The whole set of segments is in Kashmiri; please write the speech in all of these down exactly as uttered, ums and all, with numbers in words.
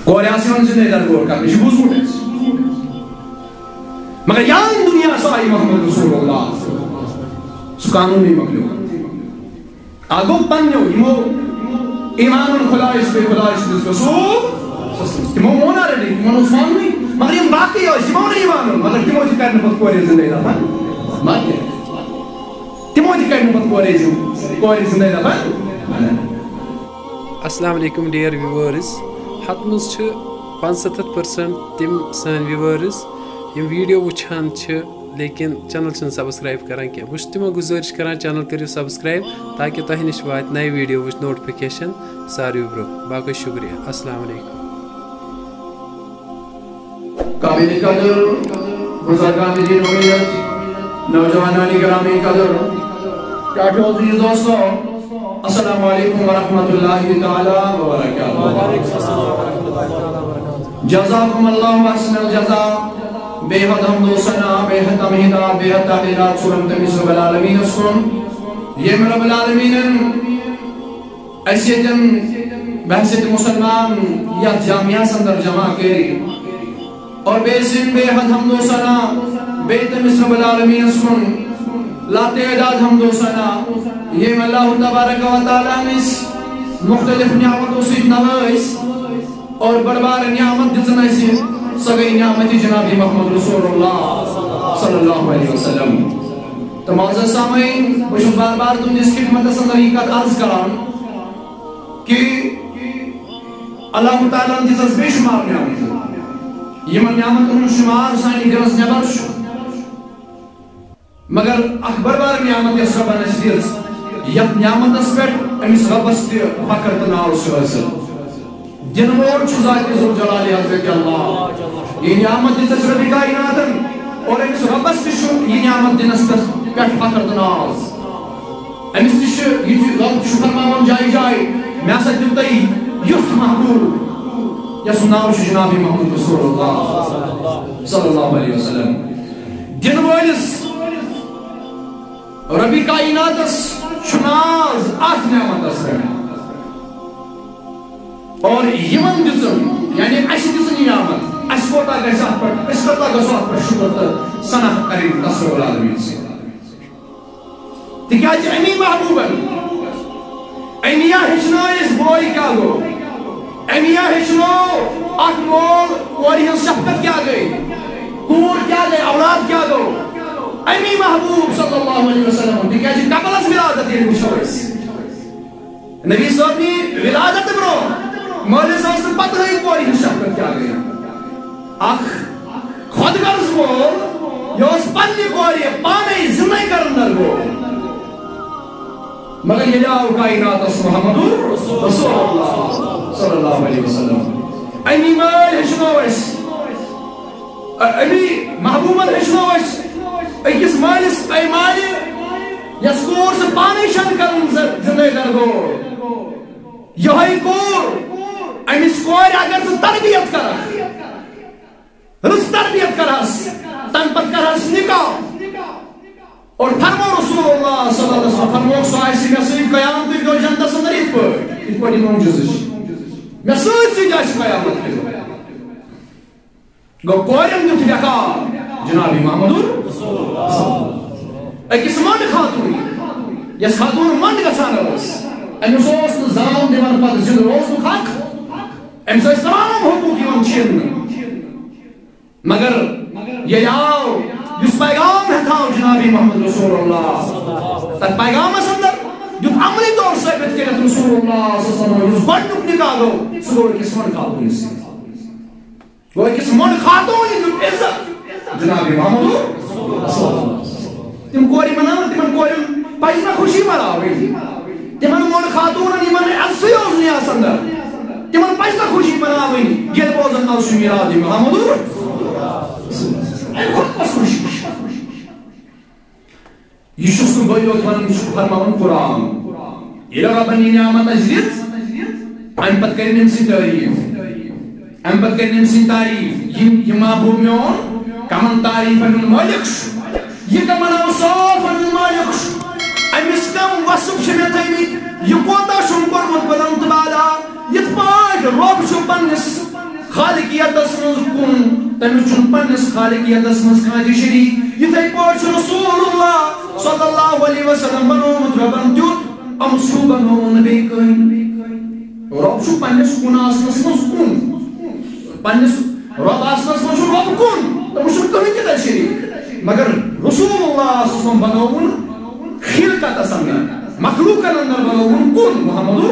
کورِ آسہِ یِوان زِندَے درگور کرنہٕ، یہِ چھُ بوٗزمُت اَسہِ۔ مگر یان دُنیا سُہ آیہِ محمد رسول اللہ۔ سُہ قانوٗنٕے مۄکلیو۔ اَکھ گوٚو پنٛنیو، یِمو ایٖمان اوٚن خۄدایَس، بیٚیہِ خۄدایَس سٕنٛدِس رسول۔ تِمو مون already، تِمن اوس ماننٕے۔ مگر یِم باقٕے ٲسۍ، یِمو نہٕ ایٖمان اوٚن، مگر تِمو تہِ کَرِ نہٕ پَتہٕ کورِ زِندَے دفن۔ مگر تِمو تہِ کَرِ نہٕ پَتہٕ کورِ زِن-، کورِ زِندَے دفن۔ السلام علیکم dear viewers، ہتھ منٛز چھِ پانٛژستتھ percent تِم سٲنۍ viewers یِم video وٕچھان چھِ لیکن channel چھِنہٕ subscribe کران کینٛہہ۔ بہٕ چھُس تِمن گُزٲرِش کران channel کٔرِو subscribe تاکہِ تۄہہِ نِش واتہِ نَیہِ video وٕچھ notification ساروی برٛونٛہہ۔ باقٕے شُکریہ۔ السلام علیکم۔ قابل قدر بزرگان دین و ملت، نوجوانان گرامی قدر، ٹاٹھو عزیز دوستو، السلام علیکم ورحمۃ اللہ تعالی وبرکاتہ۔ جزاکم اللہ احسن الجزا۔ بے حد حمد و ثنا، بے حد تمہیدات، بے حد تحلیلات سورم تمس رب العالمین اس کن۔ یم رب العالمین اسہِ ییٚتٮ۪ن بحیثیت مسلمان یتھ جامعس اندر جمع کٔرۍ اور بیٚیہِ سٕنٛدۍ بے حد حمد و ثنا، بیٚیہِ تٔمِس رب العالمینس کُن لاتعداد حمد و ثنا، ییٚمۍ اللہ تبارک و تعالیٰ ہن أسۍ مختلف نعمتو سۭتۍ نوٲزۍ اور بٔڑ بار نعمت دِژٕن اسہِ، سۄ گٔے نعمت جناب محمد رسول اللہ صلی اللہ علیہ وسلم۔ تہٕ معزز سامعین، بہٕ چھُس بار بار تُہنٛدِس خدمتس اندر یہِ کتھ عرض کران، کہ اللہ تعالیٰ ہن دِژ اسہِ بے شمار نعمتہٕ۔ یِمن نعمتن ہُنٛد شمار سانہِ گرس نٮ۪بر چھُ۔ مگر اکھ بٔڑ بار نعمت یۄس رۄبن اسہِ دِژ، یتھ نعمتس پٮ۪ٹھ أمِس رۄبس تہِ فخر تہٕ ناز چھُ حٲصِل۔ دِنہٕ وول چھُ ذات ذوالجلال حضرت اللہ۔ یہِ نعمت دِژ اسہِ رۄبِ کائناتن اور أمِس رۄبس تہِ چھُ یہِ نعمت دِنس پٮ۪ٹھ، پٮ۪ٹھ فخر تہٕ ناز۔ أمِس تہِ چھُ یہِ تہِ، رب تہِ چھُ فرماوان جایہِ جایہِ، مےٚ ہسا دیُت تۄہہِ یُتھ محبوب، یَس ناو چھُ جناب محمد رسول اللہ صلی اللہ علیہ وسلم۔ دِنہٕ وٲلِس ربِ کائناتس چھُ ناز اتھ نعمتس پٮ۪ٹھ۔ اور یِمن دِژٕن، یعنی اسہِ دِژٕن یہِ نعمت، اسہِ کوتاہ گژھِ اتھ پٮ۪ٹھ، أسۍ کوتاہ گژھو اتھ پٮ۪ٹھ شُکر تہٕ ثنا کرٕنۍ تس رب العالمین سٕنٛدۍ۔ تِکیٛازِ اَمی محبوٗبن، اَمیا ہیٚچھنٲو أسۍ بوے کیٛاہ گوٚو، اَمیا ہیٚچھنٲو اکھ مول کورِ ہٕنٛز شفقت کیٛاہ گٔے، کوٗر کیٛاہ گٔے، اولاد کیٛاہ گوٚو، اَمی محبوٗب صلی اللہ علیہ وسلم۔ تِکیٛازِ قبل از ولادت ییٚلہِ وٕچھو أسۍ، نبی صٲبنہِ ولادت برونٛہہ مٲلِس ٲس نہٕ پتہٕے کورِ ہٕنٛز شفقت کیٛاہ گٔے۔ اکھ خۄد غرض مول، یہِ اوس پننہِ کورِ پانے زِندَے کرن درگور۔ مگر ییٚلہِ آو کائناتس محمد رسول اللہ صلی اللہ علیہ وسلم، اَمی مٲلۍ ہیٚچھنٲو اَسہِ، اَمی محبوٗبن ہیٚچھنٲو اَسہِ أکِس مٲلِس، اے مالہِ، یۄس کوٗر ژٕ پانے چھَن کران ز-، زِندَے درگور۔ یِہوٚے کوٗر، أمِس کورِ اگر ژٕ تربیت کرکھ، رٕژ تربیت کرہس، تمہِ پتہٕ کرہس نکاح۔ اور فرمو رسول اللہ صلی اللہ علیہ وسلم، فرمووُکھ، سُہ آسہِ مےٚ سۭتۍ قیامتٕکۍ دۄہ جنتس اندر یِتھ پٲٹھۍ، یِتھ پٲٹھۍ یہِ معجزٕ چھُ۔ مےٚ سۭتۍ سۭتۍ آسہِ قیامت کہِ دۄہ۔ گوٚو کورٮ۪ن دیُت وقار جناب محمد۔ أکِس منٛڈ خاتوٗن، یۄس خاتوٗن منٛڈ گژھان ٲس، أمِس اوس نہٕ زام دِوان پتہٕ زِندٕ روزنُک حق۔ أمِس ٲسۍ تمام حقوٗق یِوان چھیننہٕ۔ مگر ییٚلہِ آو، یُس پیغام ہٮ۪تھ آو جناب محمد رسول اللہ، تَتھ پیغامس اندر دیُت عملی طور ثٲبت کٔرِتھ رسول اللہ صلی اللہ علیہ وسلم، یُس گۄڈٕنیُک نکاح گوٚو، سُہ گوٚو أکِس منٛڈ خاتوٗنہِ سۭتۍ۔ گوٚو أکِس منٛڈ خاتوٗنہِ دیُت عزت جناب محمد رسول اللہ۔ تِم کورِ مناوان، تِمن کورٮ۪ن پزِ نہ خوشی مناوٕنۍ۔ تِمن منٛڈ خاتوٗنن یِمن نہٕ عزتھٕے اوس دُنیاہس اندر، تِمن پزِ نہ خوشی مناوٕنۍ، ییٚلہِ بوزن آو سُہ میلاد محمد۔ اَمہِ کھۄتہٕ کۄس خوشی چھِ؟ یہِ چھُس نہٕ بہٕ یوت وَنان، یہِ چھُ فرماوان قرآن۔ ییٚلہِ رۄبَن یہِ نعمت اَسہِ دِژ، اَمہِ پَتہٕ کَرِ أمۍ سٕنٛز تعریٖف۔ اَمہِ پَتہٕ کَرِ أمۍ سٕنٛز تعریٖف۔ یِم، یہِ محبوٗب میون، کَمَن تعریٖفَن ہُنٛد مٲلِک چھُ؟ یہِ کَمَن اوصافَن ہُنٛد مٲلِک چھُ؟ أمِس کَم وصف چھِ مےٚ تھٲومٕتۍ؟ یہِ کوتاہ چھُم کوٚرمُت بُلند بالا؟ یِتھ پٲٹھۍ رۄب چھُ پنٛنِس خالقیتس منٛز کُن، تٔمِس چھُنہٕ پننِس خالقیتس منٛز کانٛہہ تہِ شریٖک۔ یِتھے پٲٹھۍ چھُ رسول اللہ صلی اللہ علیہ وسلم بنومُت رۄبن تیُتھ، أمِس ہیوٗ بنووُن نہٕ بیٚیہِ کٕہٕنۍ۔ رۄب چھُ پننِس کُن آسنس منٛز کُن، پننِس رۄب آسنس منٛز چھُ رۄب کُن، تٔمِس چھُنہٕ کٕہٕنۍ تہِ تتہِ شریٖک۔ مگر رسول اللہ صلی اللہ علیہ وسلم بنووُن خلقتس اندر، مخلوقن اندر بنووُن کُن محمد۔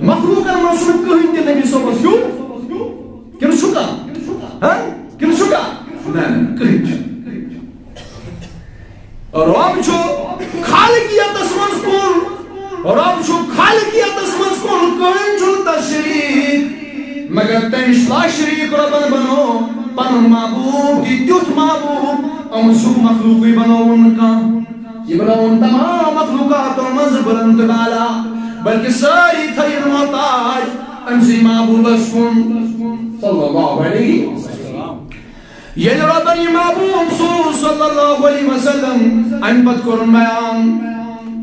مخلوقن منٛز چھُنہٕ کٕہٕنۍ تہِ نبی صٲبس ہیوٗ۔ کِنہٕ چھُ کانٛہہ؟ ہا؟ کِنہٕ چھُ کانٛہہ؟ نہ، نہ، کٕہٕنۍ چھُنہٕ۔ رۄب چھُ خالقیتس منٛز کُن، رۄب چھُ خالقیتس منٛز کُن، کٕہٕنۍ چھُنہٕ تس شریٖک۔ مگر تٔمۍ لا شریٖک رۄبن بنوو پنُن محبوب تہِ تیُتھ محبوب، أمِس ہیوٗ مخلوقٕے بنووُن نہٕ کانٛہہ۔ یہِ بنووُن تمام مخلوقاتو منٛز بلند تہٕ بالا، بلکہِ سٲری تھٲیِن محتاج أمۍ سٕے محبوبس کُن۔ صلی اللہ علیہ وسلم۔ ییٚلہِ رۄبن یہِ محبوب سوٗز صلی اللہ علیہ وسلم، اَمہِ پتہٕ کوٚرُن بیان،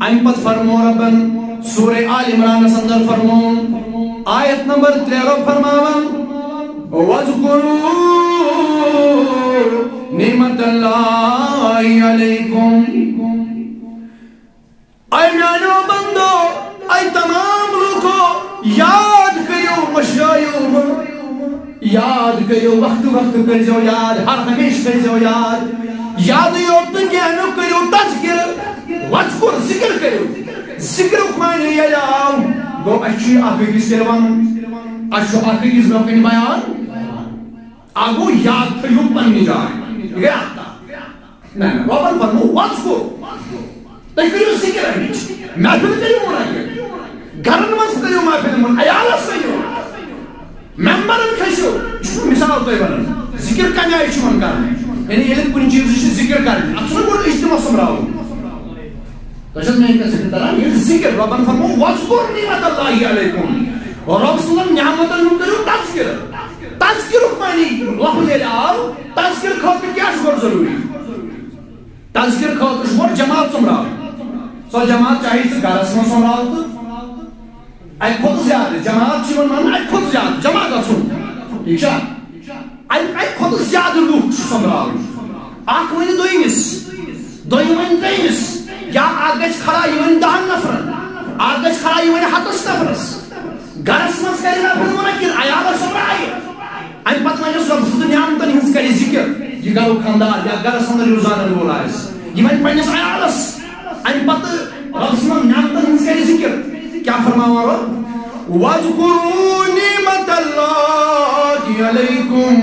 اَمہِ پتہٕ فرموو رۄبن سورہ آل عمرانس اندر فرمووُن، آیت نمبر ترٛےٚ، رۄب فرماوان، "واذکروا نعمت اللہ علیکم۔" اے میانیو بندو، اے تمام لوٗکو، یاد کٔرِو، مٔشرٲیِو مہٕ۔ یاد کٔرِو، وقتہٕ وقتہٕ کٔرۍزیو یاد، ہر ہمیشہٕ تھٲیزیو یاد۔ یادٕے یوت نہٕ کینٛہہ، اَمیُک کٔرِو تذکرٕ۔ واذکر، ذکر کٔرِو۔ ذکرُک معنی ییٚلہِ آو، گوٚو اَسہِ چھُ یہِ اکھ أکِس تیٚلہِ وَنُن۔ اَسہِ چھُ اکھ أکِس برٛونٛہہ کَنہِ بیان۔ اَکھ گوٚو یاد تھٲیِو پنٛنہِ جایہِ۔ یہِ گٔے اکھ کَتھ۔ نہ، نہ، رۄبن فرموو، "واذکر۔" تُہۍ کٔرِو ذِکِر اَمِچ۔ محفل کٔرِو منعقد۔ گرن منٛز کٔرِو محفل منعقد۔ عیالس ؤنِو۔ ممبرن کھٔسِو۔ یہِ چھُ مثال تۄہہِ وَنان۔ ذِکِر کَمہِ آیہِ چھُ یِوان کرنہٕ؟ یعنی ییٚلہِ کُنہِ چیٖزٕچ چھِ ذِکِر کرٕنۍ، اَتھ چھُنہ گۄڈٕ اجتماع سۄمبراوُن۔ تۄہہِ چھِ حظ میٛٲنۍ کَتھ سمجھ تران؟ ییٚلہِ ذِکِر، رۄبن فرموو، "واذکر نعمت اللہ علیکم۔" رۄب سٕنٛزن نعمتن ہُنٛد کٔرِو تذکرٕ۔ تذکرُک معنی لفظ ییٚلہِ آو، تذکرٕ خٲطرٕ کیٛاہ چھُ گۄڈٕ ضروٗری؟ تذکرٕ خٲطرٕ چھُ گۄڈٕ جماعت سۄمبراوٕنۍ۔ سۄ جماعت چاہے ژٕ گرس منٛز سۄمبراو تہٕ اَکہِ کھۄتہٕ زیادٕ، جماعت چھِ یِوان وننہٕ اَکہِ کھۄتہٕ زیادٕ، جمع گژھُن۔ ٹھیٖک چھا؟ اَمہِ، اَمہِ کھۄتہٕ زیادٕ لُکھ چھِ سۄمبراوٕنۍ۔ اکھ ونہِ دوٚیمِس، دوٚیِم ونہِ ترٛیٚیمِس، یا اکھ گژھِ کھڑا، یہِ ونہِ دَہن نفرن، اکھ گژھِ کھڑا، یہِ ونہِ ہتس نفرس۔ گرس منٛز کرِ نفر منعقد، عیالس سۄمبرایہِ۔ اَمہِ پتہٕ وَنٮ۪س رۄب سٕنٛزن نعمتن ہٕنٛز کرِ ذِکِر۔ یہِ گرُک خانٛدار یا گرس اندر یُس زانن وول آسہِ، یہِ وَنہِ پننِس عیالس۔ اَمہِ پتہٕ رۄب سٕنٛزن نعمتن ہٕنٛز کرِ ذِکِر۔ کیٛاہ فرماوان رۄب؟ "واذکروا نعمت اللہ علیکم۔"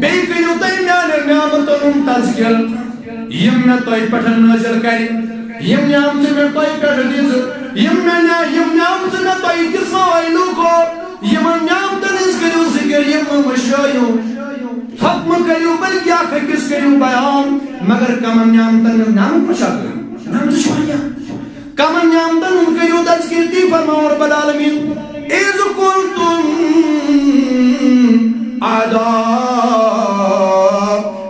بیٚیہِ کٔرِو تُہۍ میانٮ۪ن نعمتن ہُنٛد تذکر، یِم مےٚ تۄہہِ پٮ۪ٹھ نٲزِل کرِ، یِم نعمژٕ مےٚ تۄہہِ پٮ۪ٹھ دِژٕ، یِم مےٚ نع-، یِم نعمژٕ مےٚ تۄہہِ دِژمو اے لوٗکو، یِمن نعمتن ہٕنٛز کٔرِو ذِکِر، یِم مہٕ مٔشرٲیِو۔ ژھۄپہٕ مہٕ کٔرِو، بلکہِ اکھ أکِس کٔرِو بیان۔ مگر کمن نعمتن ہٕنٛز نعمت مہ چھا کٔرِو؟ نعمتہٕ چھِ واریاہ۔ کمن نعمتن ہُنٛد کٔرِو تذکر؟ تی فرماوان رب العالمین، "اذ قلتم اعداء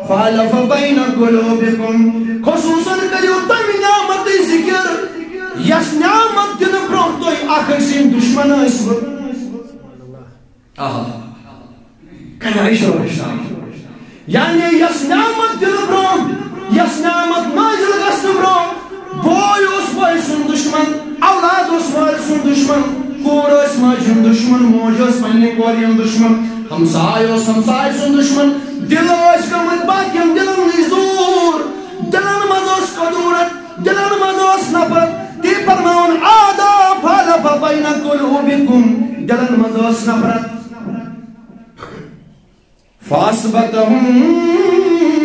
فالف بین قلوبکم۔" خصوصاً کٔرِو تمہِ نعمتٕچ ذِکِر، یۄس نعمت دِنہٕ برونٛہہ تُہۍ اکھ أکۍ سٕنٛدۍ دُشمن ٲسوٕ۔ آہا۔ کَنہِ آیہِ شور اِسلام۔ یعنی یۄس نعمت دِنہٕ برونٛہہ، یۄس نعمت نٲزِل گژھنہٕ برونٛہہ، بوے اوس بوے سُنٛد دُشمن، اولاد اوس مٲلۍ سُنٛد دُشمن، کوٗر ٲس ماجہِ ہُنٛد دُشمن، موج ٲس پننہِ کورِ ہُنٛد دُشمن، ہمساے اوس ہمساے سُنٛد دُشمن، دِل ٲسۍ گٔمٕتۍ باقین دِلن نِش دوٗر، دِلن منٛز ٲس کدوٗرت، دِلن منٛز ٲس نفرت۔ تی فرماوُن، "اعداء فالف بین قلوبکم"، دِلن منٛز ٲس نفرت۔ فاصبحتم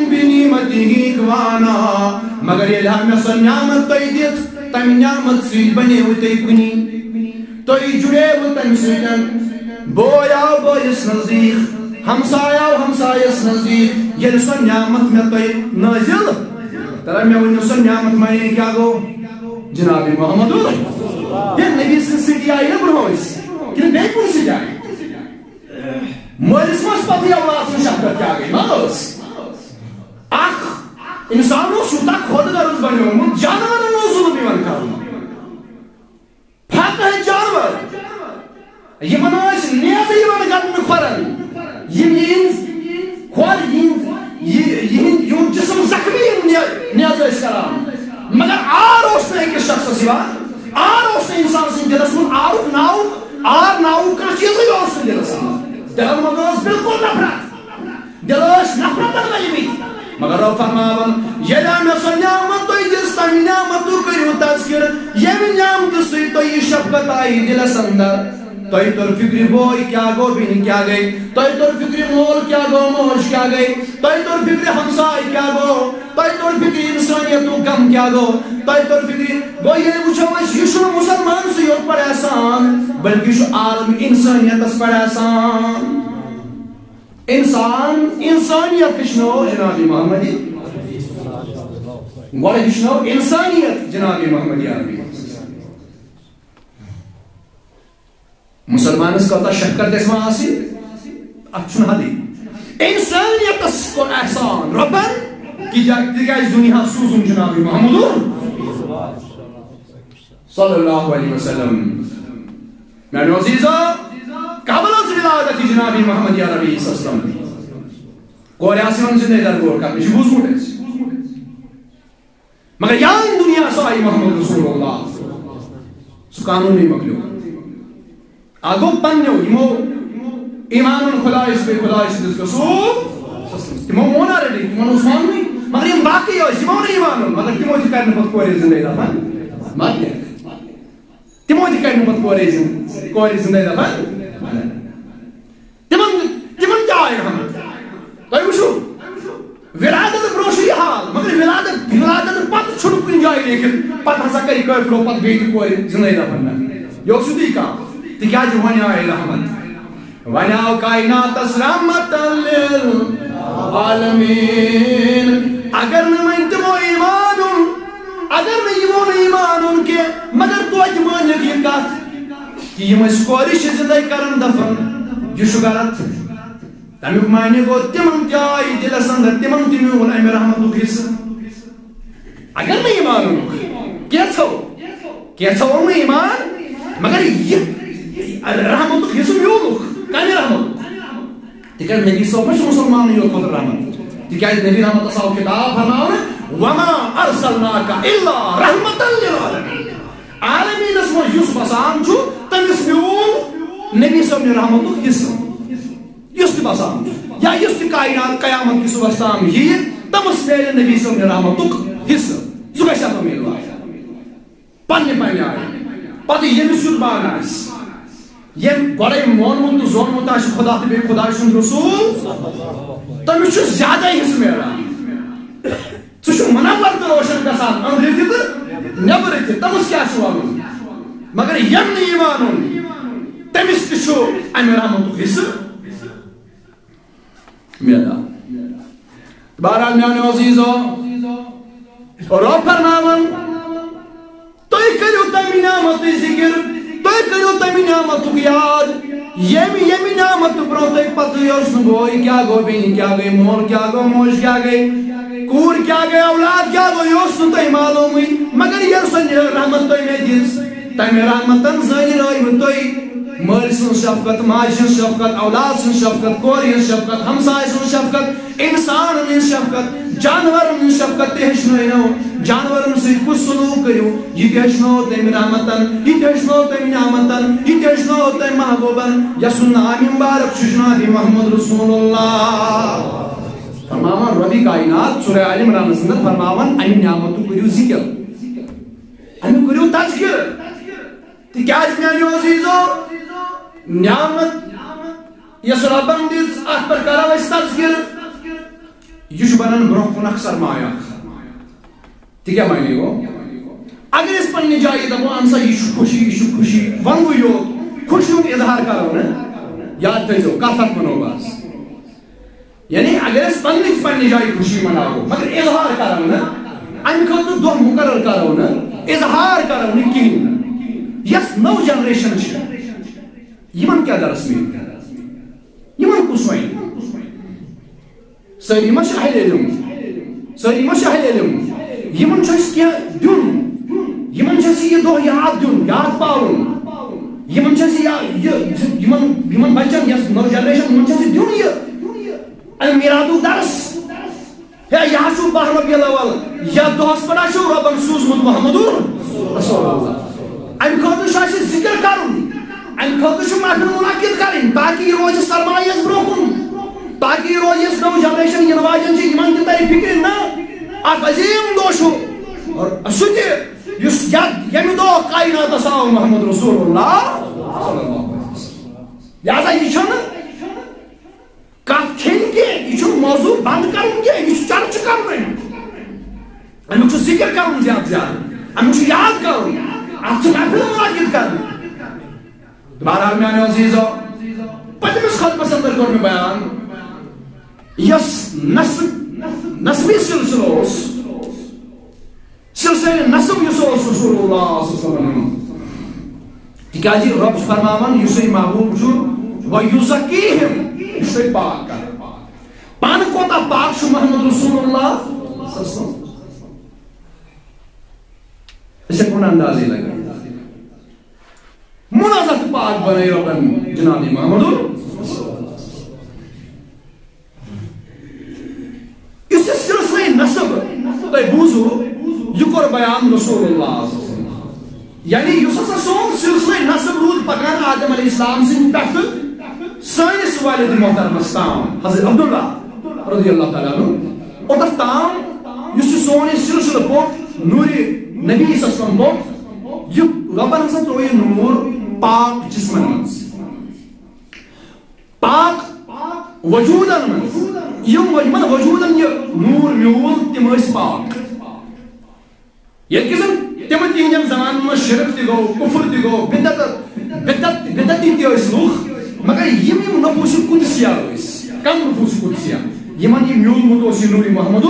بنعمته اخوانا، مگر ییٚلہِ ہا مےٚ سۄ نعمت تۄہہِ دِژ، تمہِ نعمت سۭتۍ بنیوٕ تُہۍ کُنی، تُہۍ جُڑیوٕ تمہِ سۭتۍ۔ بوے آو بٲیِس نزدیٖک، ہمساے آو ہمسایس نزدیٖک، ییٚلہِ سۄ نعمت مےٚ تۄہہِ نٲزِل، ترا مےٚ ؤنِو سۄ نعمت معنی کیٛاہ گوٚو؟ جناب محمد، ییٚلہِ نبی سٕنٛدِ سۭتۍ آیہِ نا برونٛہہ أسۍ، کِنہٕ بیٚیہِ کُنہِ سۭتۍ آیہِ؟ مٲلِس ما ٲس پتہٕ اولاد سٕنٛز شفقت کیٛاہ گٔے؟ ما ٲس؟ اکھ انسان اوس یوٗتاہ خۄد غرض بنیومُت، جانورن اوس ظُلم یِوان کرنہٕ۔ فاقہ جانور، یِمن ٲسۍ نیزٕ یِوان گنٛڈنہٕ کھۄرن، یِم یِہِنٛز کھۄر، یِہِنٛز، یہِ، یِہِنٛد، یِہُنٛد جسم زخمی یِم نے-، نیزٕ ٲسۍ کران۔ مگر عار اوس نہٕ أکِس شخصس یِوان، عار اوس نہٕ اِنسان سٕنٛدِ دِلس منٛز، عارُک ناوُک، عار ناوُک کانٛہہ چیٖزٕے اوس نہٕ دِلس منٛز۔ دِلن منٛز اوس بالکل نفرت۔ دِل ٲسۍ نفرتن ؤلمٕتۍ۔ مگر رۄب فرماوان، ییٚلہِ مےٚ سۄ نعمت تۄہہِ دِژ، تَمہِ نعمتُک کٔرِو تذکر، ییٚمہِ نعمتہٕ سۭتۍ تۄہہِ یہِ شفقت آیہِ دِلس اندر۔ تۄہہِ توٚر فِکرِ بوے کیٛاہ گوٚو، بیٚنہِ کیٛاہ گٔے؟ تۄہہِ توٚر فِکرِ مول کیٛاہ گوٚو، موج کیٛاہ گٔے؟ تۄہہِ توٚر فِکرِ ہمساے کیٛاہ گوٚو؟ تۄہہِ توٚر فِکرِ اِنسٲنیتُک غم کیٛاہ گوٚو؟ تۄہہِ توٚر فِکرِ، گوٚو ییٚلہِ وٕچھو أسۍ، یہِ چھُنہٕ مُسلمان سٕے یوت پٮ۪ٹھ احسان، بلکہِ یہِ چھُ عالم اِنسٲنیتس پٮ۪ٹھ احسان۔ اِنسان، اِنسٲنیت ہیٚچھنٲو جناب محمدی، گۄڈٕ ہیٚچھنٲو اِنسٲنیت جناب محمدی عربی۔ مُسلمانس کۭژاہ شفقت گژھِ وۄنۍ آسٕنۍ، اتھ چھُنہٕ حدٕے۔ انسانیتس کوٚر احسان رۄبن، کہِ جا-، تِکیازِ دُنیا سوٗزُن جناب محمد صلی اللہ علیہ وسلم۔ میانیو عزیزو، قبل از ولادت جناب محمد عربی صلی اللہ علیہ وسلم کورِ آسہِ یِوان زندے درگور کرنہٕ، یہِ چھُ بوٗزمُت اَسہِ۔ مگر یان دنیا سُہ آیہِ محمد رسول اللہ۔ سُہ قانوٗنٕے مۄکلیو۔ اَکھ گوٚو پننیو یِمو ایمان اوٚن خۄدایَس، بیٚیہِ خۄدایہِ سٕنٛدِس رسول۔ تِمو مون already، تِمن اوس ماننٕے۔ مگر یِم باقٕے ٲسۍ، یِمو نہٕ ایمان اوٚن، مگر تِمو تہِ کرِ نہٕ پتہٕ کورِ زندے دفن۔ مگر تِمو تہِ کرِ نہٕ پتہٕ کورِ زِن-، کورِ زندے دفن۔ تِمن، تِمن تہِ آیہِ رحمت۔ تۄہہِ وٕچھِو، ولادت برونٛہہ چھُ یہِ حال، مگر ولادت، ولادت پتہٕ چھُنہٕ کُنہِ جایہِ لیکھِتھ، پتہٕ ہسا کرِ کٲفرو پتہٕ بیٚیہِ تہِ کورِ زِندَے دفن۔ یہِ اوس یُتُے کانٛہہ، تِکیازِ وۄنۍ آیہِ رحمت۔ وۄنۍ آو کائناتس رحمت للعالمین۔ اگر نہٕ وۄنۍ تِمو ایمان اوٚن، اگر نہٕ یِمو نہٕ ایمان اوٚن کینٛہہ، مگر توتہِ مٲنِکھ یہِ کتھ، کہ یِم أسۍ کورِ چھِ زِندَے کران دفن، یہِ چھُ غلط۔ تَمیُک معنی گوٚو، تِمن تہِ آیہِ دِلس اندر، تِمن تہِ میوٗل اَمہِ رحمتُک حصہٕ۔ اگر نہٕ ایمان اوٚنُکھ، کینٛژھو، کینٛژھو اوٚن نہٕ ایمان، مگر یہِ رحمتُک حصہٕ میوٗلُکھ۔ کَمہِ رحمتُک؟ تِکیٛازِ نبی صٲب ما چھُ مُسلمانٕے یوت خٲطرٕ رحمت؟ تِکیٛازِ نبی رحمتس آو خطاب فرماونہٕ، "وما ارسلناک الا رحمتا للعالمین۔" عالمیٖنس منٛز یُس بسان چھُ، تٔمِس میوٗل نبی صٲبنہِ رحمتُک حصہٕ۔ یُس تہِ بسان چھُ، یا یُس تہِ کائنات قیامت کِس صُبحس تام یِیہِ، تٔمِس میلہِ نبی صٲبنہِ رحمتُک حصہٕ۔ سُہ گژھِ اَتھ اُمیٖدوار۔ پننہِ پننہِ آیہِ۔ پتہٕ ییٚمِس یُتھ بان آسہِ، ییٚمۍ گۄڈَے مونمُت تہٕ زونمُت آسہِ خدا تہٕ بیٚیہِ خداے سُنٛد رسول، تٔمِس چھُ زیادَے حصہٕ میلان۔ سُہ چھُ منور تہٕ روشن گژھان، أنٛدرٕ تہِ تہٕ نیٚبرٕ تہِ۔ تٔمِس کیٛاہ چھُ وَنُن؟ مگر ییٚمۍ نہٕ ایمان اوٚن، تٔمِس تہِ چھُ اَمہِ رحمتُک حصہٕ میلان۔ بہرحال، میانیو عزیزو، رۄب فرماوان، تُہۍ کٔرِو تَمہِ نعمتٕچ ذِکِر، تُہۍ کٔرِو تَمہِ نعمتُک یاد، ییٚمہِ، ییٚمہِ نعمتہٕ برٛونٛہہ تۄہہِ پَتہٕ یہِ اوس نہٕ بوے کیٛاہ گوٚو، بیٚنہِ کیٛاہ گٔے، مول کیٛاہ گوٚو، موج کیٛاہ گٔے، کوٗر کیٛاہ گٔے، اولاد کیٛاہ گوٚو، یہِ اوس نہٕ تۄہہِ معلومٕے۔ مگر یۄس سۄ رحمت تۄہہِ مےٚ دِژ، تَمہِ رحمتن زٲنۍ رٲوِو تُہۍ۔ مٲلۍ سٕنٛز شفقت، ماجہِ ہٕنٛز شفقت، اولاد سٕنٛز شفقت، کورِ ہٕنٛز شفقت، ہمسایہِ سٕنٛز شفقت، انسانن ہٕنٛز شفقت، جانورن ہٕنٛز شفقت تہِ ہیٚچھنٲونو۔ جانورن سۭتۍ کُس سلوک کٔرِو، یہِ تہِ ہیٚچھنٲو تٔمۍ رحمتن، یہِ تہِ ہیٚچھنٲو تٔمۍ نعمتن، یہِ تہِ ہیٚچھنٲو تٔمۍ محبوبن، یسُنٛد ناو مبارک چھُ جناب محمد رسول اللہ۔ فرماوان رۄبِ کائنات سورہ آل عمرانس اندر، فرماوان، امہِ نعمتُک کٔرِو ذکر، امیُک کٔرِو تذکر۔ تِکیٛازِ میانیو عزیزو، نعمت یۄس رۄبن دِژ، اتھ پٮ۪ٹھ کرو أسۍ تذکر۔ یہِ چھُ بنان برونٛہہ کُن اکھ سرمایہ۔ تہِ کیٛاہ معنی گوٚو؟ اگر أسۍ پننہِ جایہِ دپو، اہن سا، یہِ چھُ خوشی، یہِ چھُ خوشی، ونوٕے یوت، خوشی ہُنٛد اظہار کرو نہٕ، یاد تھٲیزیو، کتھ اکھ ونو بس۔ یعنی اگر أسۍ پننہِ، پننہِ جایہِ خوشی مناوو، مگر اظہار کرو نہٕ، امہِ خٲطرٕ دۄہ مقرر کرو نہٕ، اظہار کرو نہٕ کِہیٖنۍ نہٕ۔ یۄس نٔو generation چھِ، یِمن کیٛاہ درس میلہِ؟ یِمن کُس وَنہِ؟ سٲری ما چھِ اہل علم؟ سٲری ما چھِ اہل علم؟ یِمن چھُ اَسہِ کینٛہہ دیُن۔ یِمن چھُ اَسہِ یہِ دۄہ یاد دیُن، یاد پاوُن۔ یِمن چھُ اَسہِ یا-، یہِ، یِمن، یِمن بچن، یۄس نٔو generation، یِمن چھُ اَسہِ دیُن یہِ۔ اَمہِ میٖلادُک درس۔ ہے، یہِ حظ چھُ باہ ربیع الاول، یَتھ دۄہَس پٮ۪ٹھ حظ چھُ رۄبَن سوٗزمُت محمد رسول اللہ۔ اَمہِ خٲطرٕ چھُ اَسہِ ذِکِر کَرُن، اَمہِ خٲطرٕ چھُ محفل منعقد کَرٕنۍ، تاکہِ یہِ روزِ سرمایہِ اَسہِ برٛونٛہہ کُن، تاکہِ یہِ روزِ، یۄس نٔو generation یِنہٕ واجٮ۪ن چھِ، یِمَن تہِ تَرِ فِکرِ، نہ، اَکھ عظیٖم دۄہ چھُ۔ اور سُہ تہِ، یُس یَتھ، ییٚمہِ دۄہ کائناتَس آو محمد رسول اللہ صلی اللہ علیہ وسلم۔ لہذا یہِ چھُنہٕ کتھ کھیٚنۍ کینٛہہ، یہِ چھُنہٕ موضوع بنٛد کرُن کینٛہہ، یہِ چھُ چرچہٕ کرُن امیُک۔ امیُک چھُ ذِکِر کرُن زیادٕ زیادٕ، امیُک چھُ یاد کرُن، اتھ چھُ محفل منعقد کرُن۔ بہرحال میانیو عزیزو، پٔتمِس خطبس اندر کوٚر مےٚ بیان، یۄس نسب، نسبی سلسلہٕ اوس، سلسلہ نسب یُس اوس رسول اللہ صلی اللہ علیہ وسلم ہُنٛد۔ تِکیازِ رۄب چھُ فرماوان، یُس یہِ محبوب چھُ، وَيُزَكِّيهِمْ، یہِ چھُ تۄہہِ پاک کران۔ پانہٕ کوتاہ پاک چھُ محمد رسول اللہ صلی اللہ علیہ وسلم؟ أسۍ ہٮ۪کو نہٕ اندازے لگٲوِتھ۔ منزہ تہٕ پاک بنٲے رۄبن جناب محمد۔ یُس یہِ سلسلہ نسب تۄہہِ بوٗزوٕ، یہِ کوٚر بیان رسول اللہ صلی اللہ علیہ وسلم۔ یعنی یُس ہسا سون سلسلہ نسب روٗد پکان آدم علیہ السلام سٕنٛدِ پٮ۪ٹھٕ سٲنِس والد محترمس تام، حضرت عبداللہ رضی اللہ تعالیٰ عنہ، اوٚتتھ تام یُس یہِ سون یہِ سلسلہٕ پوٚک، نوٗرِ نبی صلی اللہ علیہ وسلم پوٚک، یہِ رۄبن ہسا ترٛوو یہِ نوٗر پاک جسمن منٛز۔ پاک وجوٗدن منٛز، یِم، یِمن وجوٗدن یہِ نوٗر میوٗل، تِم ٲسۍ پاک۔ ییٚلہِ کہِ زن تِمن تِہنٛدٮ۪ن زمانن منٛز شرک تہِ گوٚو، کفر تہِ گوٚو، بدعت، بدعت، بدعتی تہِ ٲسۍ لُکھ، مگر یِم، یِم نفوس قدسیہ ٲسۍ، کم نفوس قدسیہ، یِمن یہِ میوٗلمُت اوس یہِ نوٗرِ محمد۔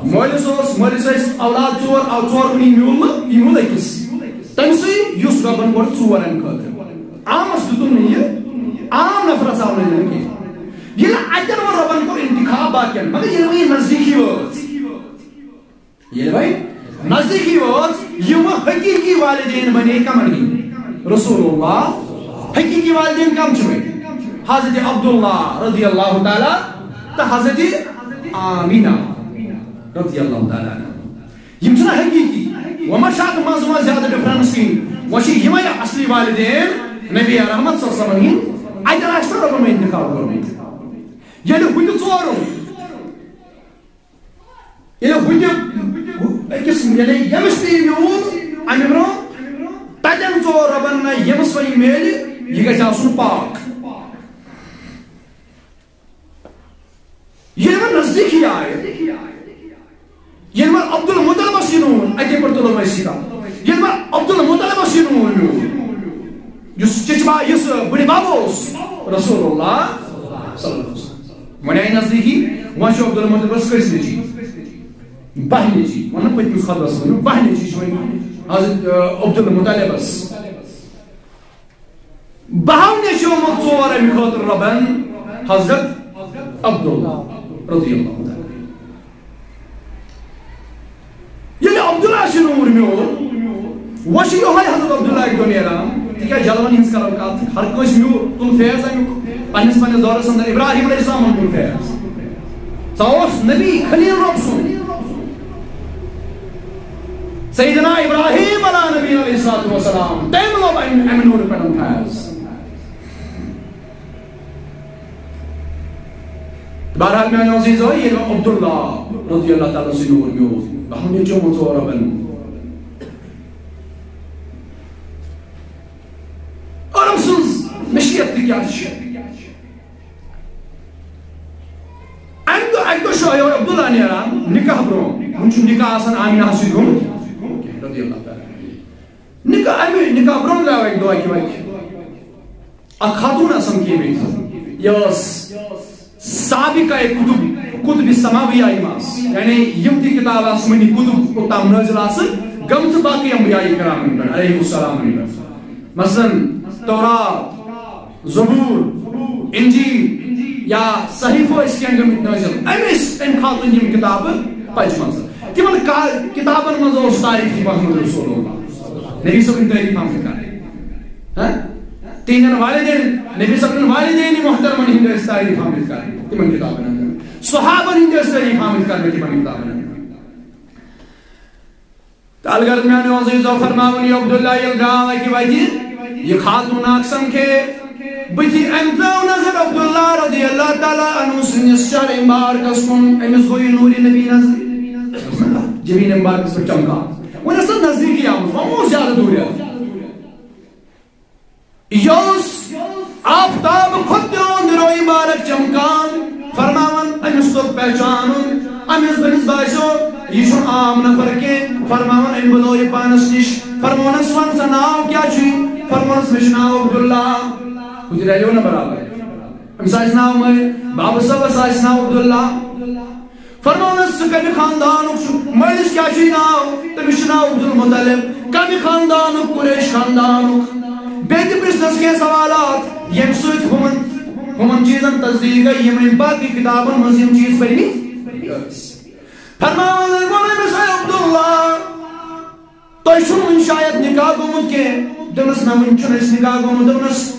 مٲلِس اوس، مٲلِس ٲسۍ اولاد ژور، او ژور کُنی میوٗل نہٕ، یہِ میوٗل أکِس۔ تٔمۍ سٕے یُس رۄبن گۄڈٕ ژور اَمہِ خٲطرٕ۔ عامس دیُتُن نہٕ یہِ، عام نفرس آو نہٕ دِنہٕ کینٛہہ۔ ییٚلہِ اتٮ۪ن وۄنۍ رۄبن کوٚر انتخاب باقین، مگر ییٚلہِ وۄنۍ یہِ نزدیٖکی وٲژ، ییٚلہِ وۄنۍ نزدیٖکی وٲژ، یِم حقیٖقی والدین بنے کمن ہٕنٛدۍ؟ رسول اللہ۔ حقیٖقی والدین کم چھِ وۄنۍ؟ حضرت عبداللہ رضی اللہ تعالیٰ تہٕ حضرت آمینہ رضی اللہ تعالیٰ عنہ۔ یِم چھِنہ حقیٖقی۔ وۄنۍ ما چھِ اَتھ منٛز وۄنۍ زیادٕ difference کِہیٖنۍ؟ وۄنۍ چھِ یِمَے اَصلی والدین نبی رحمت صلی اللہ علیہ وسلم ہِنٛدۍ۔ اَتٮ۪ن آسہِ نہ رۄبَن وۄنۍ انتخاب کوٚرمُت۔ ییٚلہِ ہُتہِ ژورُن، ییٚلہِ ہُتہِ أکِس، ییٚلہِ ییٚمِس تہِ یہِ میوٗل اَمہِ برٛونٛہہ، تَتٮ۪ن ژور رۄبَن نہ ییٚمِس وۄنۍ یہِ میلہِ، یہِ گژھِ آسُن پاک۔ ییٚلہِ وۄنۍ نزدیٖکی آیہِ، ییٚلہِ وۄنۍ عبدالمطلبس یہِ نوٗر، اَتے پٮ۪ٹھ تُلو أسۍ یہِ کَتھ۔ ییٚلہِ وۄنۍ عبدالمطلبس یہِ نوٗر میوٗل، یُس چچبا، یُس بٕڈِ بب اوس، رسول اللہ صلی اللہ علیہ وسلم۔ وۄنۍ آیہِ نزدیٖکی، وۄنۍ چھُ عبدالمطلبس کٔژ نیٚچی؟ باہ نیٚچی۔ ووٚن نہ پٔتمِس خطبس منٛز، باہ نیٚچی چھِ وۄنۍ حضرت، آ، عبدالمطلبس۔ بہو نیٚچومُت ژور اَمہِ خٲطرٕ رۄبن حضرت عبداللہ رضی اللہ تعالیٰ۔ ییٚلہِ عبداللہ چھُ نوٗر میوٗل، وۄنۍ چھُ یِہوٚے حضرت عبداللہ اَکہِ دۄہ نیران، تِکیٛازِ جلوَن ہٕنٛز کرو کَتھ، ہر کٲنٛسہِ میوٗل تُل فیض اَمیُک، پنٛنِس پنٛنِس دورس اندر ابراہیم علیہ السلامن تُل فیض۔ سُہ اوس نبی خلیل رۄب سُنٛد۔ سیدنا ابراہیم علیٰ نبی علیہ الصلوۃ والسلام، تٔمۍ لوٚب اَمہِ، اَمہِ نوٗرٕ پٮ۪ٹھ فیض۔ بہرحال، میانیو عزیزو، ییٚلہِ وۄنۍ عبداللہ رضی اللہ تعالیٰ سُنٛد نوٗر میوٗل، بہٕ ہم نیٚچومُت ژور رۄبن۔ اور أمۍ سٕنٛز مشیت تہِ کیٛاہ چھِ؟ اَمہِ دۄہ، اَکہِ دۄہ چھُ یورٕ عبداللہ نیران نکاح برٛونٛہہ۔ وُنہِ چھُ نکاح آسان آمینہ سۭتۍ گوٚمُت۔ رضی اللہ تعالیٰ عنہ۔ نکاح، اَمہِ نکاح برٛونٛہہ درٛاو اَکہِ دۄہ اَکہِ وَتہِ اَکھ خاتوٗن آسان کیمِتھ۔ یہِ ٲس سابقہ قطب، قطب سماویہ یِم آسہٕ۔ یعنی یِم تہِ کتاب آسہٕ منی قطب اوٚتام نٲزِل آسہٕ گٔمژٕ باقٕے انبیاء کرامن پٮ۪ٹھ، علیہ السلام پٮ۪ٹھ۔ مثلاً تورات، زبور، انجیل یا صحیفہٕ ٲسۍ کینٛہہ گٔمٕتۍ نٲزِل، أمۍ ٲسۍ تَمہِ خاتوٗن یِم کِتابہٕ پَجمَژٕ۔ تِمن کا-، کِتابن منٛز اوس تعریٖف محمد رسول اللہ، نبی صٲبٕنۍ تعریٖف آمٕژ کرنہٕ۔ ہاں؟ تِہنٛدٮ۪ن والدین، نبی صٲبٕنٮ۪ن والدین محترمن ہٕنٛدۍ ٲسۍ تعریٖف آمٕتۍ کرنہٕ تِمن کِتابن اندر، صحابن ہٕنٛدۍ ٲسۍ تعریٖف آمٕتۍ کرنہٕ تِمن کِتابن اندر۔ تہٕ الغرض میانیو عزیزو، فرماوُن یہِ عبداللہ ییٚلہِ درٛاو اَکہِ وَتہِ، یہِ خاتوٗن اکھ سمکھے بٕتھِ، أمۍ ترٛٲو نظر عبداللہ رضی اللہ تعالیٰ عنہ سٕنٛدِس شہر مبارکس کُن، أمِس گوٚو یہِ نوٗرِ نبی نظر۔ جبین مبارکس پٮ۪ٹھ چمکان۔ وۄنۍ ٲس نہٕ نزدیٖکٕے آمٕژ، وۄنۍ اوس زیادٕ دوٗرِ۔ یہِ اوس آفتاب کھۄتہٕ تہِ روٚن روٚن مبارک چمکان، فرماوان، أمِس توٚگ پہچانُن، أمِس، أمِس باسیو، یہِ چھُنہٕ عام نفر کینٛہہ، فرماوان، أمۍ بُلٲو یہِ پانَس نِش، فرموونَس، وَن سا، ناو کیٛاہ چھُے؟ فرموونَس، مےٚ چھُ ناو عبداللہ۔ ہُہ تہِ رلیو نہ برابر۔ أمِس آسہِ ناو مٲنِتھ، بابہٕ صٲبَس آسہِ ناو عبداللہ۔ فرموونَس، ژٕ کمہِ خاندانُک چھُکھ؟ مٲلِس کیٛاہ چھُے ناو؟ تٔمِس چھُ ناو عبدالمطلب۔ کمہِ خاندانُک؟ قریش خاندانُک۔ بیٚیہِ تہِ پرٛژھنَس کینٛہہ سوالات، ییٚمہِ سۭتۍ ہُمَن، ہُمَن چیٖزَن تصدیٖق گٔے، یِم أمۍ باقٕے کِتابَن منٛز یِم چیٖز پٔرمٕتۍ ٲسۍ۔ فرماوان ووٚن أمِس، اے عبداللہ، تۄہہِ چھُنہٕ وُنہِ شاید نکاح گوٚمُت کینٛہہ۔ دوٚپنَس، نہ، وُنہِ چھُنہٕ اَسہِ نکاح گوٚمُت۔ دوٚپنَس،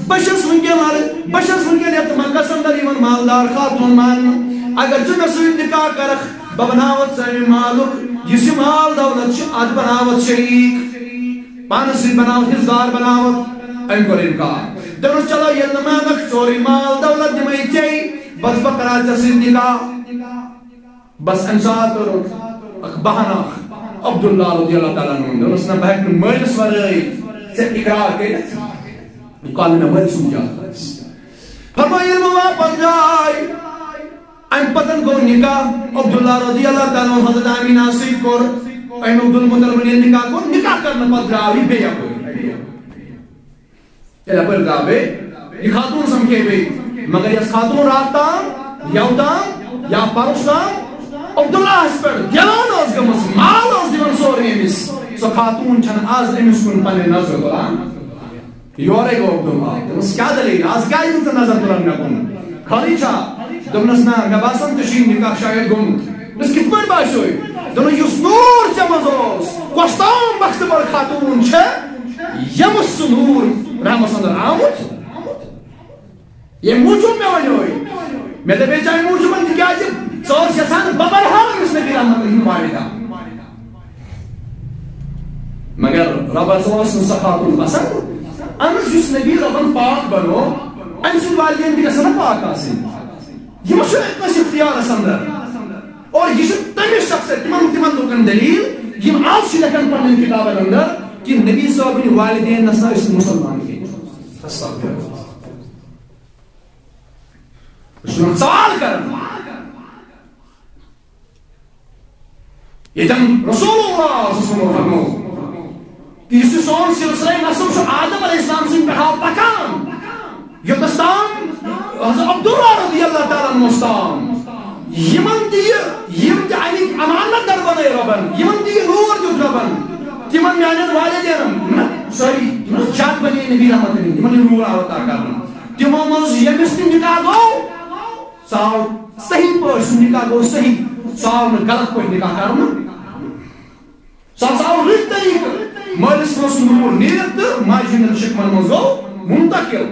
بہٕ چھَس وُنکٮ۪ن، بہٕ چھَس وُنکٮ۪ن یَتھ مکَس اندر یِوان مالدار خاتوٗن ماننہٕ۔ اگر ژٕ مےٚ سۭتۍ نکاح کَرَکھ، بہٕ بناوَتھ ژٕ اَمہِ مالُک، یُس یہِ مال دولت چھُ، اَتھ بناوَتھ شریٖک۔ پانَس سۭتۍ بناوَتھ، حصہٕ دار بناوَتھ۔ أمۍ کوٚر اِنکار۔ دوٚپنَس، چلو، ییٚلہِ نہٕ مانَکھ، ژورُے مال دولت دِمَے ژےٚ، بس بہٕ کَرٕ ژےٚ سۭتۍ نکاح۔ بس اَمہِ ساتہٕ روٚٹ اکھ بہانہٕ اکھ عبداللہ رضی اللہ تعالیٰ عنہ۔ دوٚپنَس، نہ، بہٕ ہٮ۪کہٕ نہٕ مٲلِس ورٲے ژےٚ اقرار کٔرِتھ۔ یہِ کَرٕ نہٕ مےٚ مٲلۍ سُنٛد اجازت۔ فرمٲو، ییٚلہِ وۄنۍ واپس درٛاے، اَمہِ پتہٕ گوٚو نکاح۔ عبداللہ رضی اللہ تعالیٰ عنہ حضرت آمینہ سۭتۍ کوٚر، أمۍ عبدالمطلبن ییٚلہِ نکاح کوٚر، نکاح کرنہٕ پتہٕ درٛاو یہِ بیٚیہِ یپٲرۍ۔ ییٚلہِ اَپٲرۍ درٛاو بیٚیہِ، یہِ خاتوٗن سمکھے بیٚیہِ، مگر یۄس خاتوٗن راتھ تام، یَوٕ تام یا پَرُس تام عبداللہَس پٮ۪ٹھ دیوان ٲس گٔمٕژ، مال ٲس دِوان سورُے أمِس، سۄ خاتوٗن چھَنہٕ آز أمِس کُن پنٛنہِ نظرِ تُلان۔ یورَے گوٚو عبداللہ، دوٚپمَس، کیٛاہ دٔلیٖل؟ آز کیٛازِ نہٕ ژٕ نظر تُلان مےٚ کُن؟ خٲلی چھا؟ دوٚپنَس، نہ، مےٚ باسان ژےٚ چھُے نکاح شاید گوٚمُت۔ دوٚپنَس، کِتھ پٲٹھۍ باسیوے؟ دوٚپنَس، یُس نوٗر ژےٚ منٛز اوس، کۄس تام بختہٕ بٔڑ خاتوٗن چھےٚ، ییٚمِس سُہ نوٗر رحمس اندر آمُت، ییٚمہِ موٗجوٗب مےٚ وَنیوے۔ مےٚ دَپے ژےٚ اَمہِ موٗجوٗبَن، تِکیٛازِ ژٕ ٲس یَژھان بہٕ بَنہٕ ہا أمِس نبی رحمت ہٕنٛدۍ والدہ۔ مگر رۄبَس اوس نہٕ سۄ خاتوٗن پسنٛد۔ اَہن حظ، یُس نبی رۄبَن پاک بَنو، أمۍ سٕنٛدۍ والدین تہِ گژھن نہ پاک آسٕنۍ۔ یہِ ما چھُ کٲنٛسہِ اختیارَس اندر؟ اور یہِ چھُ تٔمِس شخص، تِمن، تِمن لوٗکن دٔلیٖل، یِم آز چھِ لیکھان پننٮ۪ن کِتابن اندر کہِ نبی صٲبٕنۍ والدین نسا ٲسۍ نہٕ مُسلمان کینٛہہ۔ استغفر اللہ۔ أسۍ چھِ سوال کران۔ ییٚتٮ۪ن رسول اللہ صلی اللہ علیہ وسلم فرموو، تہٕ یُس یہِ سون سلسلہ نسب چھُ آدم علیہ السلام سٕنٛدِ پٮ۪ٹھ آو پکان، یوٚتَس تام حضرت عبداللہ رضی اللہ تعالیٰ عنہَس تام، یِمن تہِ یہِ، یِم تہِ اَمِکۍ امانت در بنٲے رۄبن، یِمن تہِ یہِ نوٗر دیُت رۄبن، تِمن میانٮ۪ن والدینن، نہ، سٲری، نہ، جد بنے نبی رحمت علی، یِمن یہِ نوٗر آو عطا کرنہٕ۔ تِمو منٛز ییٚمِس تہِ نکاح گوٚو، سُہ آو صحیح پٲٹھۍ، سُہ نکاح گوٚو صحیح، سُہ آو نہٕ غلط پٲٹھۍ نکاح کرنہٕ۔ سُہ ہسا آو رٕتۍ طریٖقہٕ، مٲلِس منٛز سُہ نوٗر نیٖرِتھ تہٕ ماجہِ ہٕنٛدٮ۪ن شِکمَن منٛز گوٚو منتقل۔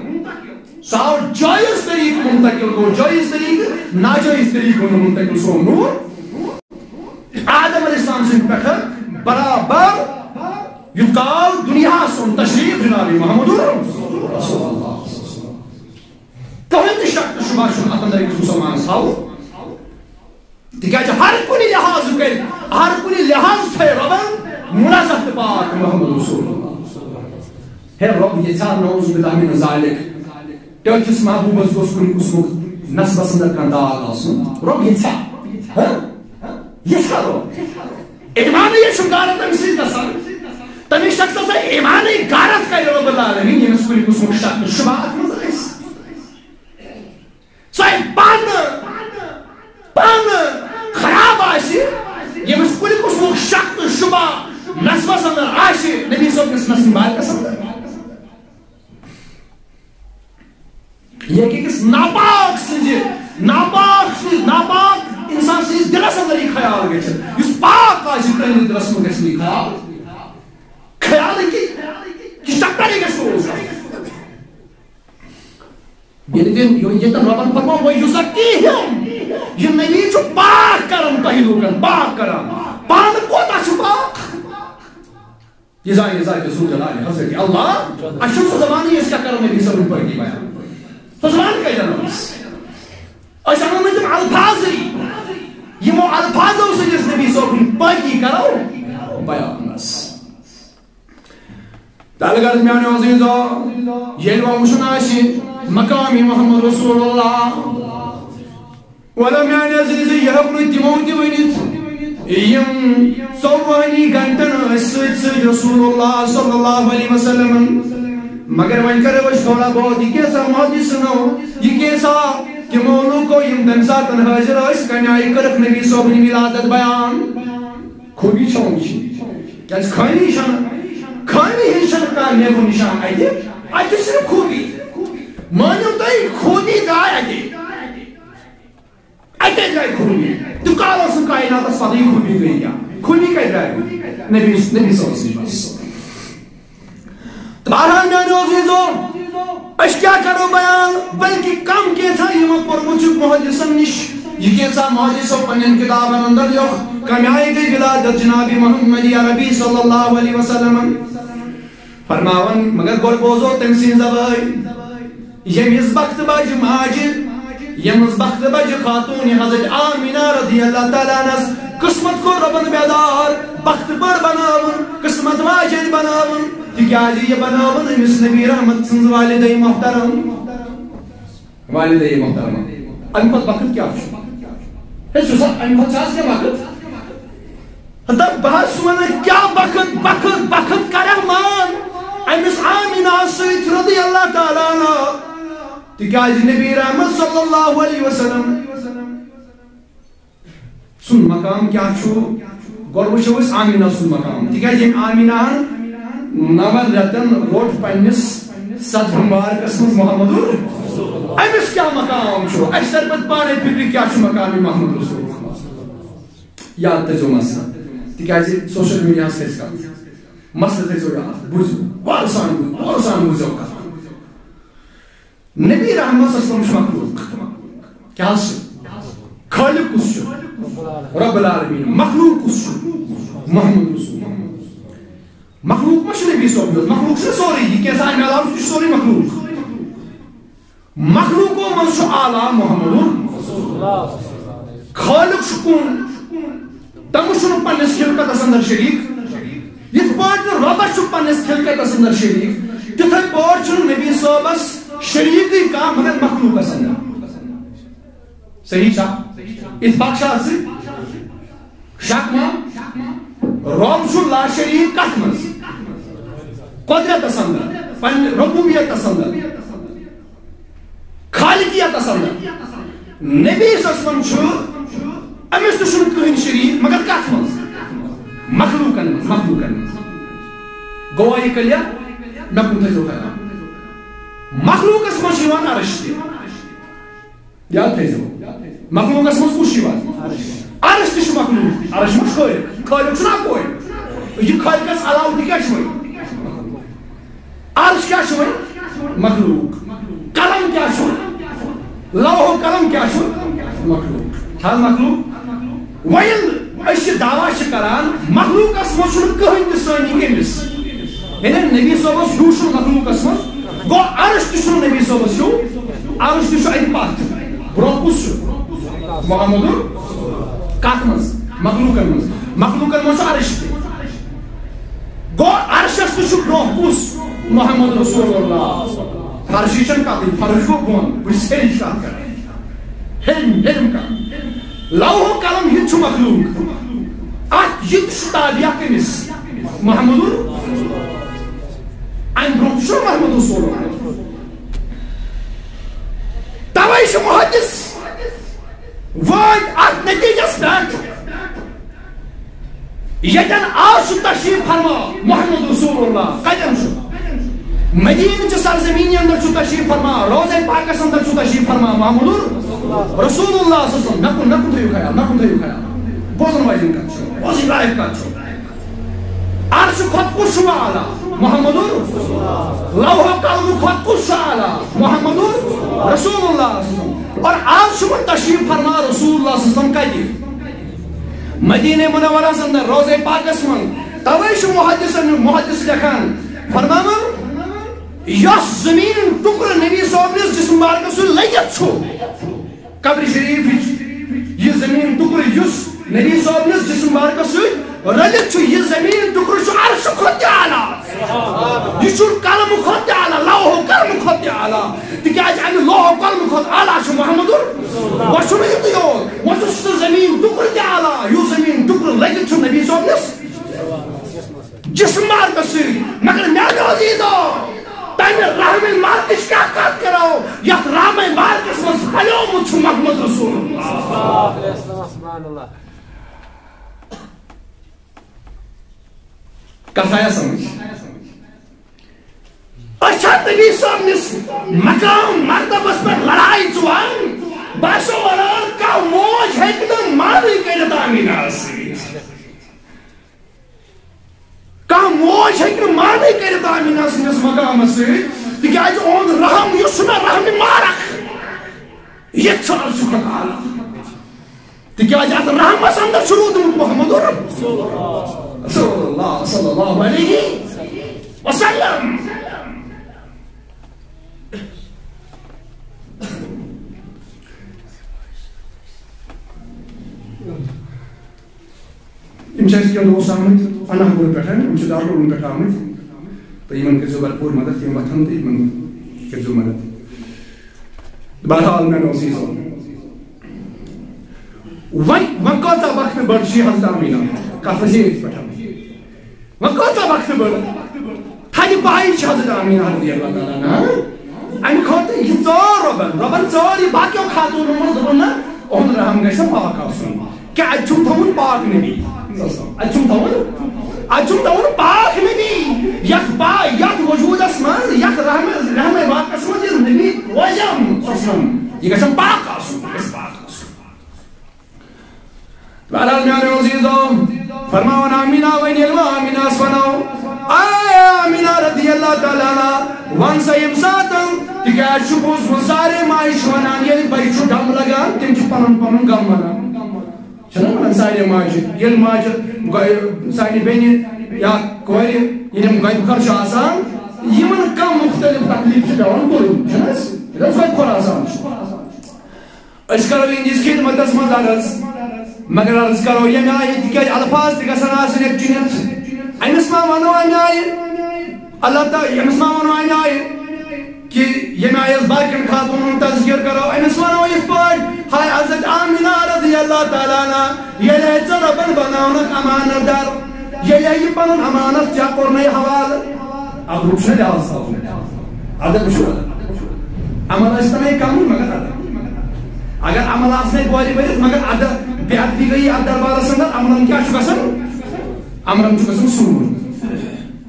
سُہ آو جٲیِز طریٖقہٕ منتقل، گوٚو جٲیِز طریٖقہٕ، ناجٲیِز طریٖقہٕ گوٚو نہٕ منتقل سون نوٗر۔ آدم علیہ السلام سٕنٛدِ پٮ۪ٹھٕ برابر یُتھ کال دُنیاہَس اوٚن تشریٖف جناب محمد رسول اللہ۔ کٕہٕنۍ تہِ شک تہٕ شُبہ چھُنہٕ اَتھ اندر أکِس مُسلمانَس تھاوُن۔ تِکیٛازِ ہر کُنہِ لحاظہٕ کٔرۍ، ہر کُنہِ لحاظہٕ تھٲے رۄبن منزہ تہٕ پاک محمد رسول اللہ۔ ہے، رۄب یژھِ ہا نعوذ باللہ من ذالک، ٹٲٹھِس محبوبس گوٚژھ کُنہِ قٕسمُک نسبس اندر کانٛہہ داغ آسُن۔ رۄب یژھِ ہا، ہہ؟ یژھِ ہا رۄب۔ ایمانٕے یوت چھُنہٕ غارت تٔمِس سۭتۍ گژھان۔ تٔمِس شخصس ہے ایمانٕے غارت کرِ رۄب العالمین، ییٚمِس کُنہِ قٕسمُک شک تہٕ شُبہ اتھ منٛز آسہِ۔ سُہ ہے پانہٕ، پانہٕ خراب آسہِ، ییٚمِس کُنہِ قٕسمُک شک تہٕ شُبہ نسبس اندر آسہِ، نبی صٲب کِس نسل مبارکس اندر۔ یہِ ہیٚکہِ أکِس ناپاک سٕنٛزِ، ناپاک سٕنٛزِ، ناپاک انسان سٕنٛدِس دِلس اندر یہِ خیال گٔژھِتھ۔ یُس پاک آسہِ، تٔہٕنٛدِس دِلس منٛز گژھِ نہٕ یہِ خیال۔ خیال کہِ، یہِ چکرے گژھِ روز۔ ییٚلہِ تٔمۍ، ییٚتٮ۪ن رۄبن فرموو، "وَیُزَکِّیہِم"، یہِ نبی چھُ پاک کران تۄہہِ لوٗکن، پاک کران۔ پانہٕ کوٗتاہ چھُ پاک؟ یہِ زانہِ ذاتِ ذوالجلال حضرت اللہ۔ اَسہِ چھُنہٕ سُہ زمانہٕ، أسۍ کیٛاہ کرو نبی صٲبٕنۍ پٲکی بیان؟ سُہ زمانہٕ کَتہِ اَنو أسۍ؟ أسۍ اَنو نہٕ تِم الفاظٕے، یِمو الفاظو سۭتۍ أسۍ نبی صٲبٕنۍ پٲکی کرو بیان۔ بس۔ تہٕ الغرض میانیو عزیزو، ییٚلہِ وۄنۍ وٕچھُن آسہِ مقام محمد رسول اللہ، وَلہٕ میانہِ عزیزٕ، یہِ ہیوٚک نہٕ تِمو تہِ ؤنِتھ، یِم ژوٚوُہنٕے گھنٹن ٲسۍ سۭتۍ سۭتۍ رسول اللہ صلی اللہ علیہ وسلم۔ مگر وۄنۍ کرو أسۍ تھوڑا بہت یہِ کینٛژھا محدثنو، یہِ کینٛژھا تِمو لوٗکو، یِم تَمہِ ساتہٕ حٲضِر ٲسۍ، کَمہِ آیہِ کٔرٕکھ نبی صٲبٕنۍ ولادت بیان۔ خوٗبی چھےٚ وٕچھِنۍ۔ کیٛازِ خٲمی چھَنہٕ، خٲمی ہِنٛز چھَنہٕ کانٛہہ نیب و نِشان اَتہِ۔ اَتہِ چھِ صرف خوٗبی۔ مٲنِو تُہۍ، خوٗبی درٛاے اَتے۔ اَتے درٛاے خوٗبی۔ تہٕ کالو سُہ کائناتَس پَتہٕ یہِ خوٗبی گٔے کیٛاہ؟ خوٗبی کَتہِ درٛاے؟ نبی، نبی صٲب سٕنٛز بس۔ بہرحال میانیو عزیزو، أسۍ کیٛاہ کرو بیان؟ بلکہِ کم کینٛژھا یِمو پوٚرمُت چھُ محدثن نِش، یہِ کینٛژھا محدثو پننٮ۪ن کِتابن اندر لیوٚکھ، کمہِ آیہِ گٔے ولادت جناب محمد عربی صلی اللہ علیہ وسلم۔ فرماوان، مگر گۄڈٕ بوزو تٔمۍ سٕنٛز زبٲنۍ۔ ییٚمِس بخت بجہِ ماجہِ، ییٚمِس بخت بجہِ خاتوٗنہِ حضرت آمینہ رضی اللہ تعالیٰ عنہس قسمت کوٚر رۄبن بیدار، بخت بٔڑ بنٲوٕن، قسمت واجٮ۪ن بنٲوٕن، تِکیٛازِ یہِ بنٲوٕن أمِس نبی رحمت سٕنٛز والدے محترم۔ والدے محترم، اَمہِ کھۄتہٕ بخت کیٛاہ چھُ؟ ہے، چھُ سا، اَمہِ کھۄتہٕ چھا اَز کینٛہہ بخت؟ ہتا بہٕ حظ چھُس وَنان، کیٛاہ بخت، بخت، بخت کَرٮ۪کھ مان أمِس آمینہ سۭتۍ رضی اللہ تعالیٰ عنہ، تِکیٛازِ نبی رحمت صلی اللہ علیہ وسلم سُنٛد مقام کیٛاہ چھُ؟ گۄڈٕ وٕچھو أسۍ آمینہ سُنٛد مقام، تِکیٛازِ ییٚمہِ آمینہ ہن نَوَن رٮ۪تن روٚٹ پننِس صدر مبارکس منٛز محمد، أمِس کیٛاہ مقام چھُ؟ اَسہِ تَرِ پتہٕ پانے فِکرِ کیٛاہ چھُ مقام محمد رسول۔ یاد تھٲیزیو مسلہٕ، تِکیٛازِ سوشل میڈیاہَس کھسہِ کَتھ۔ مسلہٕ تھٲیزیو یاد، بوٗزِو، غورٕ سان بوٗزِو، غورٕ سان بوٗزِو کَتھ۔ نبی رحمت صلی اللہ علیہ وسلم چھُ مخلوق۔ کیٛاہ حظ چھُ؟ خالق کُس چھُ؟ رب العالمین۔ مخلوق کُس چھُ؟ محمد رسول۔ مخلوق ما چھُ نبی صٲب یوت؟ مخلوق چھُ سورُے، یہِ کینٛژھا اَمہِ علاوٕ چھُ سورُے مخلوق۔ مخلوقو منٛز چھُ اعلیٰ محمد۔ خالق چھُ کُن؟ تٔمِس چھُنہٕ پننِس خلقتس اندر شریٖک۔ یِتھ پٲٹھۍ نہٕ رۄبس چھُ پننِس خلقتس اندر شریٖک، تِتھے پٲٹھۍ چھُنہٕ نبی صٲبس شریٖکٕے کانٛہہ مگر مخلوقس اندر۔ صحیح چھا؟ اتفاق چھا اتھ سۭتۍ؟ شک ما؟ رۄب چھُ لا شریٖک کتھ منٛز؟ قدرتس اندر، پننہِ ربوبیتس اندر، خالقیتس اندر۔ نبی صلی اللہ علیہ وسلم چھُ، أمِس تہِ چھُنہٕ کٕہٕنۍ شریٖک، مگر کتھ منٛز؟ مخلوقن منٛز، مخلوقن منٛز۔ گوٚو یہِ clear؟ مےٚ کُن تھٲیزیو خیال۔ مخلوقس منٛز چھُ یِوان عرش تہِ۔ یاد تھٲیزیو۔ مخلوقس منٛز کُس چھُ یِوان؟ عرش تہِ چھُ مخلوق۔ عرش ما چھُ خٲلق؟ خٲلق چھُنہٕ اکوے۔ یہِ خٲلقس علاوٕ تہِ کیٛاہ چھُ وۄنۍ؟ عرش کیٛاہ چھُ وۄنۍ؟ مخلوق۔ قلم کیٛاہ چھُ؟ لوح و قلم کیٛاہ چھُ؟ مخلوق۔ چھا مخلوق؟ وۄنۍ ییٚلہِ أسۍ یہِ دعویٰ چھِ کران، مخلوقس منٛز چھُنہٕ کٕہٕنۍ تہِ ثٲنی کٔمِس؟ یعنی نبی صٲبس ہیوٗ چھُنہٕ مخلوقس منٛز، گوٚو عرش تہِ چھُنہٕ نبی صٲبس ہیوٗ۔ عرش تہِ چھُ اَتہِ پتھ۔ برٛونٛہہ کُس چھُ؟ محمد۔ کتھ منٛز؟ مخلوقن منٛز۔ مخلوقن منٛز چھُ عرش تہِ۔ گوٚو عرشس تہِ چھُ برٛونٛہہ کُس؟ محمد رسول اللہ۔ فرشی چھَنہٕ کتھٕے، فرش گوٚو بۄن، بہٕ چھُس ہیٚرِچ کتھ کران۔ ہیٚرِم، ہیٚرِم کتھ۔ لوح و قلم یہِ تہِ چھُ مخلوق۔ اتھ یہِ تہِ چھُ تابع کٔمِس؟ محمد۔ امہِ برٛونٛہہ تہِ چھُ محمد رسول اللہ۔ توے چھُ محدث وٲتۍ اتھ نتیجس پٮ۪ٹھ، ییٚتٮ۪ن آز چھُ تشریف فرما محمد رسول اللہ، کتٮ۪ن چھُ؟ مدینہ چہِ سرزمینہِ اندر چھُ تشریف فرما، روضہ پاکس اندر چھُ تشریف فرما محمد رسول اللہ صلی اللہ علیہ وسلم۔ مےٚ کُن، مےٚ کُن تھٲیِو خیال، مےٚ کُن تھٲیِو خیال۔ بوزن واجٮ۪ن کتھ چھِ، بوزٕنۍ لایق کتھ چھِ۔ عرش کھۄتہٕ کُس چھُ اعلیٰ؟ محمد۔ لوح و قلم کھۄتہٕ کُس چھُ اعلیٰ؟ محمد۔ رسول اللہ صلی اللہ علیہ وسلم۔ اور آز چھُ وۄنۍ تشریف فرما رسول اللہ صلی اللہ علیہ وسلم کتہِ؟ مدینہ منورس اندر، روضہ پاکس منٛز۔ توے چھُ محدثن، محدث لیکھان، فرماوان، یۄس زمین ٹکرٕ نبی صٲبنِس جسم مبارکس سۭتۍ لٔگِتھ چھُ، قبر شریفٕچ یہِ زمین ٹکرٕ یُس نبی صٲبنِس جسم مبارکس سۭتۍ رٔلِتھ چھُ، یہِ زمین ٹکرٕ چھُ عرشہٕ کھۄتہٕ تہِ اعلیٰ۔ یہِ چھُ قلم کھۄتہٕ تہِ اعلیٰ، لوح قلم کھۄتہٕ تہِ اعلیٰ۔ تِکیازِ اَمہِ لوح قلم کھۄتہٕ اعلیٰ چھُ محمد۔ وۄنۍ چھُنہٕ یُتُے یوت، وۄنۍ چھُ سُہ زمین ٹکرٕ تہِ اعلیٰ، یُس زمین ٹکرٕ لٔگِتھ چھُ نبی صٲبنِس جسم مبارکس سۭتۍ۔ مگر میانیو عزیزو، تمہِ رحم مبارکٕچ کیٛاہ کتھ کرو، یتھ رحم مبارکس منٛز پھلیومُت چھُ محمد رسول اللہ۔ سبحان اللہ۔ کتھ آیا سمجھ؟ اچھا، نبی صٲبنِس مقام مرتبس پٮ۪ٹھ لڑایہِ ژُوان، باسیو ونان، کانٛہہ موج ہیٚکہِ نہٕ مانٕے کٔرِتھ آمینہ سۭتۍ۔ کانٛہہ موج ہیٚکہِ نہٕ مانٕے کٔرِتھ آمینہ سٕنٛدِس مقامس سۭتۍ، تِکیٛازِ اُہُنٛد رحم یُس چھُ نا، رحم مبارک، یہِ تہِ چھُ عرشہٕ کھۄتہٕ اعلیٰ۔ تِکیٛازِ اَتھ رحمس اندر چھُ روٗدمُت محمد رسول اللہ صلی اللہ علیہ وسلم۔ یِم چھِ اَسہِ کینٛہہ دوس آمٕتۍ اناپور پٮ۪ٹھ، یِم چھِ دارالعلوم پٮ۪ٹھ آمٕتۍ، تہٕ یِمن کٔرۍزیو بھرپوٗر مدد، یِم وۄتھن تہٕ یِمن کٔرۍزیو مدد۔ بہرحال، مےٚ اوس یہِ سونٛچُن۔ وۄنۍ، وۄنۍ کۭژاہ وقتہٕ بٔڑ چھِ یہِ حضرت آمینہ؟ کتھ ٲس یہِ أتھۍ پٮ۪ٹھ؟ وۄنۍ کۭژاہ وقتہٕ بٔڑ؟ تھدِ پایہِ چھِ حضرت آمینہ رضی اللہ تعالیٰ عنہا۔ اَمہِ کھۄتہٕ یہِ ژٲر رۄبن، رۄبن ژٲر یہِ باقیو خاتوٗنو منٛز، دوٚپُن، نہ، اُہُنٛد رحم گژھِ نہٕ پاک آسُن۔ کیٛاہ اَتہِ چھُم تھاوُن پاک نبی؟ اَتہِ چھُم تھاوُن، اَتہِ چھُم تھاوُن پاک نبی۔ یَتھ پا-، یَتھ وجوٗدس منٛز، یَتھ رحمِ، رحمِ پاکس منٛز یہِ نبی روزِ، صلی اللہ علیہ وسلم، یہِ گژھِ پاک آسُن، یہِ گژھِ پاک آسُن۔ بہرحال میانیو عزیزو، فرماوان آمینہ، وۄنۍ ییٚلہِ وۄنۍ آمینہ ونو، اے آمینہ رضی اللہ تعالیٰ عنہ، ون سا ییٚمہِ ساتن، تِکیازِ چھُ بوٗزمُت سارے ماجہِ چھِ ونان، ییٚلہِ بچہِ چھُ ڈم لگان، تِم چھِ پنُن پنُن غم ونان۔ چھِنہ ونان سارے ماجہِ، ییٚلہِ ماجہِ گۄ-، سانہِ بیٚنہِ یا کورِ، ییٚلہِ یِم گۄبہِ خۄر چھِ آسان، یِمن کانٛہہ مُختٔلِف تکلیٖف چھِ پٮ۪وان تُلٕنۍ، چھِنہٕ حظ؟ ییٚلہِ حظ گۄبہِ خۄر آسان چھُ۔ أسۍ کرو یِہنٛدِس خدمتس منٛز عرض، مگر عرض کرو ییٚمہِ آیہِ، تِکیازِ الفاظ تہِ گژھن آسٕنۍ یکجُنیت۔ أمِس ما ونو امہِ آیہِ، اللہ تعالیٰ، أمِس ما ونو امہِ آیہِ کہِ ییٚمہِ آیہِ أسۍ باقین خاتوٗنن تذکر کرو، أمِس ونو یِتھ پٲٹھۍ، ہاے حضرت آمینہ رضی اللہ تعالیٰ عنہا، ییٚلہِ ہے ژےٚ رۄبن بناونکھ امانت دار، ییٚلہِ ہے یہِ پنُن امانت ژےٚ کوٚرنے حوالہٕ، ادبُک چھُنہ لحاظ تھاوُن۔ ادب چھُ، عمل ٲسۍ تَنے کَمٕے، مگر ادب۔ اگر عمل آسنے کورِ بٔرِتھ، مگر ادب، بے ادبی گٔیے اَتھ دربارَس اندر، عملن کیٛاہ چھُ گژھان؟ عملن چھُ گژھان سوٗر۔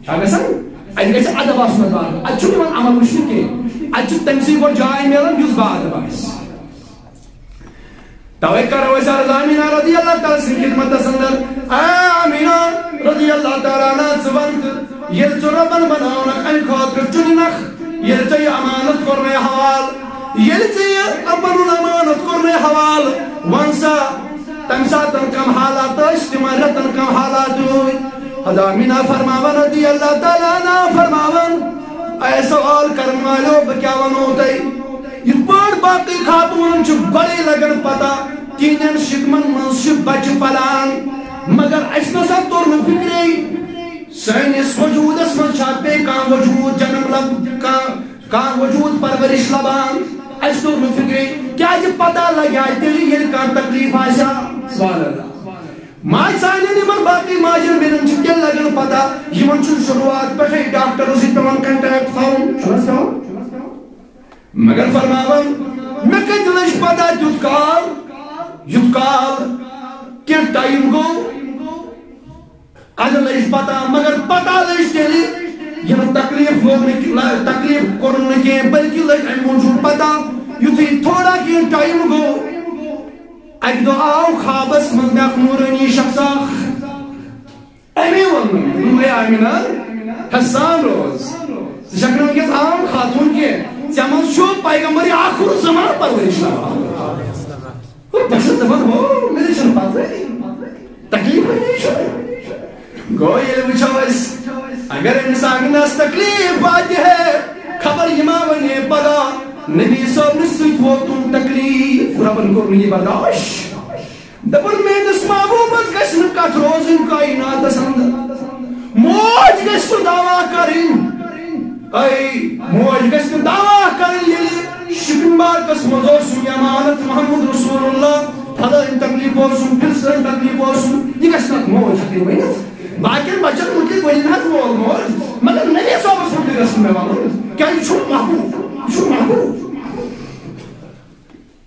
چھا گژھان؟ اَتہِ گژھِ ادب آسُن اَتھ بارَس۔ اَتہِ چھُنہٕ یِوان عمل وٕچھنہٕ کینٛہہ۔ اَتہِ چھُ تٔمۍ سٕے گۄڈٕ جاے میلان، یُس با ادب آسہِ۔ توے کرو أسۍ عرض آمینہ رضی اللہ تعالیٰ سٕنٛدِ خدمتس اندر، اے آمینہ رضی اللہ تعالیٰ عنہ، ژٕ وَن تہٕ ییٚلہِ ژٕ رۄبن بناونکھ، اَمہِ خٲطرٕ چُننکھ، ییٚلہِ ژےٚ یہِ امانت کوٚرنے حوالہٕ، ییٚلہِ ژےٚ یہِ پنُن امانت کوٚرنے حوالہٕ، وَن سا، تَمہِ ساتن کم حالات ٲسۍ، تِمن رٮ۪تن کم حالات روٗدۍ؟ حضرت آمینہ فرماوان رضی اللہ تعالیٰ عنہ فرماوان، اے سوال کرن والیو، بہٕ کیٛاہ وَنو تۄہہِ؟ یِتھ پٲٹھۍ باقٕے خاتوٗنن چھُ گۄڈَے لگان پتہ، تِہنٛدٮ۪ن شکمن منٛز چھِ بچہِ پلان، مگر اَسہِ نہ سا توٚر نہٕ فکرے۔ سٲنِس وجوٗدس منٛز چھا بیٚیہِ کانٛہہ وجوٗد جنم لب-، کانٛہہ، کانٛہہ وجوٗد پرورش لبان؟ اَسہِ توٚر نہٕ فکرے، کیازِ پتہ لگہِ ہا تیٚلہِ، ییٚلہِ کانٛہہ تکلیف آسہِ ہا۔ سبحان اللہ۔ ماجہِ سانٮ۪ن یِمن باقٕے ماجٮ۪ن بیٚنٮ۪ن چھِ تیٚلہِ لگان پتہ، یِمن چھُنہٕ شروٗعات پٮ۪ٹھے ڈاکٹرس سۭتۍ پٮ۪وان کنٹیکٹ تھاوُن، چھُنہٕ حظ پٮ۪وان؟ مگر فرماوان، مےٚ کتہِ لٔج پتہ تیُتھ کال، یُتھ کال، کینٛہہ ٹایم گوٚو، ادٕ لٔج پتہ، مگر پتہ لٔج تیٚلہِ، ییٚلہِ تکلیف لوٚگ نہٕ کہ-، تکلیف کوٚرُن نہٕ کینٛہہ، بلکہِ لٔج امہِ موٗجوٗب پتہ، یُتھُے تھوڑا کینٛہہ ٹایم گوٚو، اکہِ دۄہ آو خوابس منٛز مےٚ اکھ نورانی شخص اکھ۔ أمی ووٚن، دوٚپُن، "ہے آمینہ، حسان روز۔ ژٕ چھکھ نہٕ وٕنکیٚس عام خاتوٗن کینٛہہ۔ ژےٚ منٛز چھُ پیغمبر آخر زمان پرورش لبان۔ ہو، بہٕ چھُس دَپان، ہو، مےٚ چھُنہٕ پَتہٕ تکلیٖفٕے چھُ۔ گوٚو ییٚلہِ وٕچھو أسۍ، اگر أمِس آمِنَس تکلیٖف واتہِ ہے، خبر یہِ ما وَنہِ ہے پگاہ، نبی صٲبنہِ سۭتۍ ووتُم تکلیٖف، رۄبَن کوٚر نہٕ یہِ برداش۔ دَپُن، میٲنِس محبوٗبَس گژھِ نہٕ کَتھ روزٕنۍ کائناتَس اندر۔ موج گژھِ نہٕ دعویٰ کَرٕنۍ۔ اے موج گژھِ نہٕ دعویٰ کَرٕنۍ، ییٚلہِ شِپِنگ مارکَس منٛز اوسُم یہِ امانت محمد رسول اللہ، فلٲنۍ تکلیٖف اوسُم، فلسٲنۍ تکلیٖف اوسُم، یہِ گژھِ نہٕ اکھ موج ہٮ۪کٕنۍ ؤنِتھ۔ باقین بچن مُتعلِق ؤنِن حظ مول موج، مگر نبی صٲبَس مُتعلِق گژھِ نہٕ مےٚ وَنُن، کیٛازِ یہِ چھُم محبوٗب، یہِ چھُم محبوٗب۔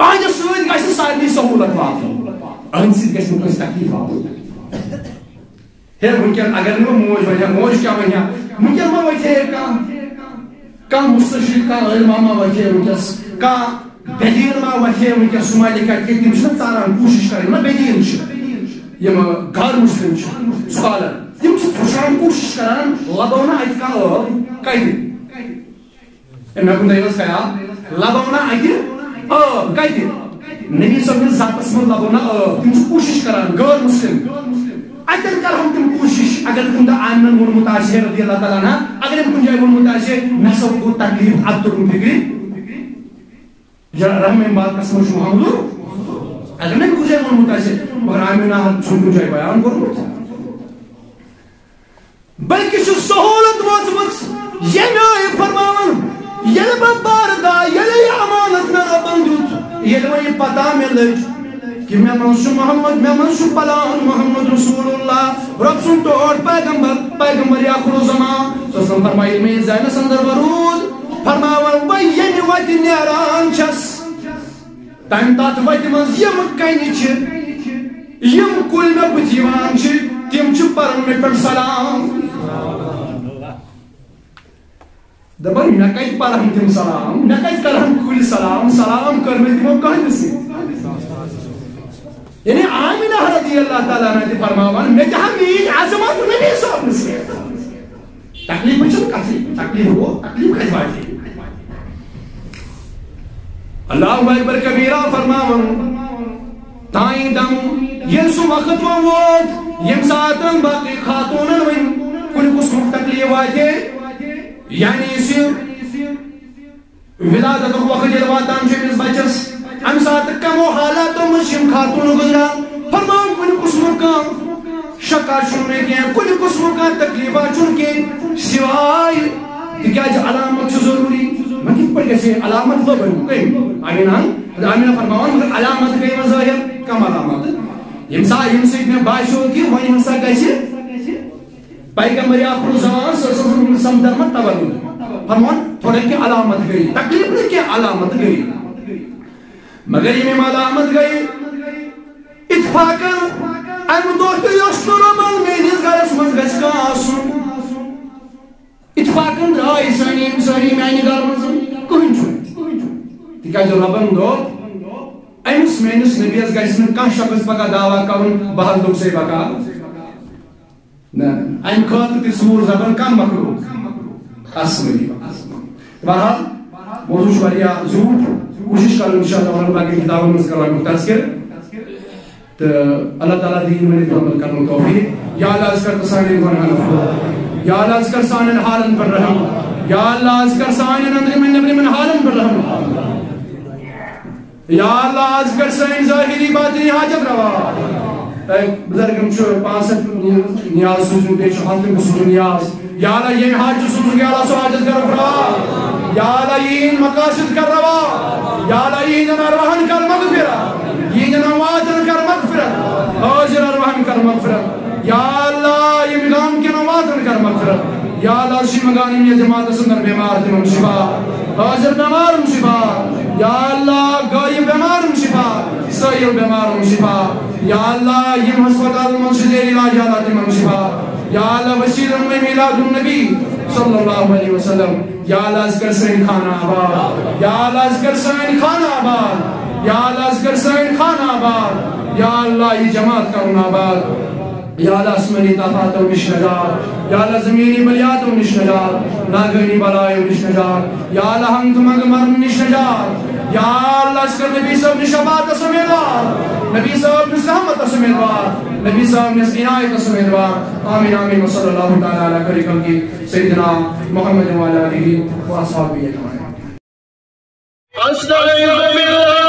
اہنٛدِ سۭتۍ گژھِ سارنٕے سہوٗلت واتٕنۍ، اہنٛدِ سۭتۍ گژھِ نہٕ کٲنٛسہِ تکلیٖف واتُن۔ ہے، وٕنکٮ۪ن اگر نہٕ وۄنۍ موج وَنہِ ہا، موج کیٛاہ وَنہِ ہا؟ وٕنکٮ۪ن ما وَتھِ ہے کانٛہہ، کانٛہہ مستشرق، کانٛہہ عٲلما ما وَتھِ ہے وٕنکٮ۪س، کانٛہہ بدیٖل ما وَتھِ ہے وٕنکٮ۪س؟ سُہ ما لیکھِ اَتہِ کینٛہہ؟ تِم چھِنہ ژاران، کوٗشِش کَرٕنۍ، نہ بدیٖل چھِ، یِم غٲر مُسلِم چھِ، سکالر، تِم چھِ وٕچھان، کوٗشِش کَران، لَبو نہ اَتہِ کانٛہہ ٲب، کَتہِ؟ أمۍ ہا کُن تھٲیِو حظ خیال، لَبو نہ اَتہِ ٲب کَتہِ؟ نبی صٲب نِس ذاتَس منٛز لَبو نہ ٲب۔ تِم چھِ کوٗشِش کران، غٲر مُسلِم۔ اَتٮ۪ن کرہَن تِم کوٗشِش، اگر کُنہِ دۄہ آمنَن ووٚنمُت آسہِ ہے رضی اللہ تعالیٰ عنہ، اگر أمۍ کُنہِ جایہِ ووٚنمُت آسہِ ہے، مےٚ ہسا گوٚو تکلیٖف، اَتھ توٚرُم فِکرِ، یا رحم مبارکَس منٛز چھُ محمدُر، اگر نہٕ أمۍ کُنہِ جایہِ ووٚنمُت آسہِ ہے، مگر آمنہ چھُنہٕ کُنہِ جایہِ بیان کوٚرمُت۔ بلکہِ چھُ سہوٗلت وٲژمٕژ، ییٚمہِ آیہِ فرماوان، ییٚلہِ بہٕ بار دا، ییٚلہِ یہِ امانت مےٚ رۄبن دیُت، ییٚلہِ وۄنۍ یہِ پتہ مےٚ لٔج کہِ مےٚ منٛز چھُ محمد، مےٚ منٛز چھُ پلان محمد رسول اللہ، رۄب سُنٛد ٹوٹھ پیغمبر، پیغمبر آخر الزمان، صلی اللہ علیہ وسلم فرمایہِ، ییٚلہِ مےٚ یہِ ذہنس اندر وۄنۍ روٗد، فرماوان، بہٕ ییٚمہِ وتہِ نیران چھَس، تَمہِ تَتھ وَتہِ منٛز یِم کَنہِ چھِ، یِم کُلۍ مےٚ بٕتھِ یِوان چھِ، تِم چھِ پَران مےٚ پٮ۪ٹھ سلام۔ دَپان، مےٚ کَتہِ پَرَن تِم سلام؟ مےٚ کَتہِ کَرَن کُلۍ سلام؟ سلام کٔر مےٚ تِمو کَنہِ سۭتۍ۔ یعنی آمنہ رضی اللہ تعالیٰ عنہ تہِ فرماوان، مےٚ تہِ ہا میٖج عظمت نبی صٲبنہٕ سۭتۍ۔ تکلیٖف چھُنہٕ کتھٕے، تکلیٖف گوٚو، تکلیٖف کتہِ واتہِ؟ اللہ اکبر کبیرہ فرماوان، تائیں دم، ییٚلہِ سُہ وقت وۄنۍ ووت، ییٚمہِ ساتہٕ باقٕے خاتوٗنن وۄنۍ کُنہِ قٕسمُک تکلیٖف واتہِ، یعنی زِ ولادتُک وقت ییٚلہِ واتان چھُ أمِس بچس، اَمہِ ساتہٕ کمو حالاتو منٛز چھِ یِم خاتوٗن گُزران، فرمان کُنہِ قٕسمُک کانٛہہ شکا چھُنہٕ مےٚ کینٛہہ، کُنہِ قٕسمُک کانٛہہ تکلیفا چھُنہٕ کینٛہہ، سوائے تِکیٛازِ علامت چھُ ضروٗری۔ وۄنۍ کِتھ پٲٹھۍ گژھِ یہِ علامت لبٕنۍ؟ کٔمۍ؟ آمینہ، آمینہ فرماوان، مگر علامت گٔے وۄنۍ ظٲہِر۔ کم علامت؟ ییٚمہِ سا-، ییٚمہِ سۭتۍ مےٚ باسیو کہِ وۄنۍ ہسا گژھِ پیغمبر آخر الزمان صلی اللہ علیہ وسلم سمدر مت تولد۔ فرمان، تھوڑا کینٛہہ علامت گٔے، تکلیف نہٕ کینٛہہ، علامت گٔے۔ مگر یِم یِم علامت گٔے، اتفاقن امہِ دۄہ تہِ یۄس نہٕ رۄبن میٲنِس گرس منٛز گژھِ کانٛہہ آسُن۔ اتفاقن درٛاے سٲنۍ یِم سٲری میانہِ گرٕ منٛز، کٕہٕنۍ چھُنہٕ۔ تِکیٛازِ رۄبن دوٚپ، أمِس میٲنِس نبیَس گژھِ نہٕ کانٛہہ شخص پگاہ دعویٰ کرُن، بہٕ حظ دوٚپ سے بکار۔ نہ، نہ، اَمہِ خٲطرٕ تہِ سوٗر رۄبن کانٛہہ مخلوق۔ اصلی۔ بہرحال، موضوع چھُ واریاہ زیوٗٹھ۔ کوٗشِش کرو اِنشاءاللہ وَنو باقین کِتابَن منٛز کرو اَمیُک تذکرٕ۔ تہٕ اللہ تعالیٰ دِیِن وۄنۍ عمل کرنُک توفیٖق۔ یا اللہ، از کر تہٕ سانٮ۪ن گۄناہن معاف۔ یا اللہ، از کر سانٮ۪ن حالن پٮ۪ٹھ رحم۔ یا اللہ، از کر سانٮ۪ن أنٛدرِمٮ۪ن نیٚبرِمٮ۪ن حالن پٮ۪ٹھ رحم۔ یا اللہ، از کر سٲنۍ ظٲہری باطنی حاجت روا۔ اے بزرگن چھُ پانٛژھ ہتھ نیاز سوٗزمُت، بیٚیہِ چھُ ہتھ رۄپیہِ سوٗزمُت نیاز۔ یا اللہ، ییٚمہِ حاجتہٕ سوٗزُکھ، یا اللہ، سُہ حاجت کر روا۔ یا اللہ، یِہِنٛدۍ مقاصد کر روا۔ یا اللہ، یِہِنٛدٮ۪ن ارواحن کر مغفرت۔ یِہِنٛدٮ۪ن امواتن کر مغفرت۔ حٲضِر ارواحن کر مغفرت۔ یا اللہ، یِم گام کٮ۪ن امواتن کر مغفرت۔ یا اللہ، شیٖمہٕ گام یِم یَتھ جماعتس اندر بیمار، تِمن شفا۔ حٲضِر بیمارن شفا۔ یا اللہ، غٲیب بیمارن شفا۔ سٲیِل بیمارن شفا۔ یا اللہ، یِم ہسپتالن منٛز چھِ زیر علاج، یا اللہ، تِمن شفا۔ یا اللہ، وسیلہ میلاد النبی صلی اللہ علیہ وسلم۔ یا اللہ، از کر سٲنۍ خانہ آباد۔ یا اللہ، از کر سٲنۍ خانہ آباد۔ یا اللہ، از کر سٲنۍ خانہ آباد۔ یا اللہ، یہِ جماعت کرُن آباد۔ یا اللہ، آسمانی تفاتو نِش نجات۔ یا اللہ، زمینی بلیاتو نِش نجات۔ ناگہٲنی بلایو نِش نجات۔ یا اللہ، ہنگ تہٕ منگہٕ مرنہٕ نِش نجات۔ یا اللہ، أسۍ کر نبی صٲب نِس شفاعتس امیدوار، نبی صٲب نِس رحمتس امیدوار، نبی صٲب نِس عنایتس امیدوار۔ آمین، آمین۔ وصلی اللہ تعالی علی خیر خلقہ سیدنا محمد وعلی آلہ واصحابہ اجمعین۔ أستعيذ بالله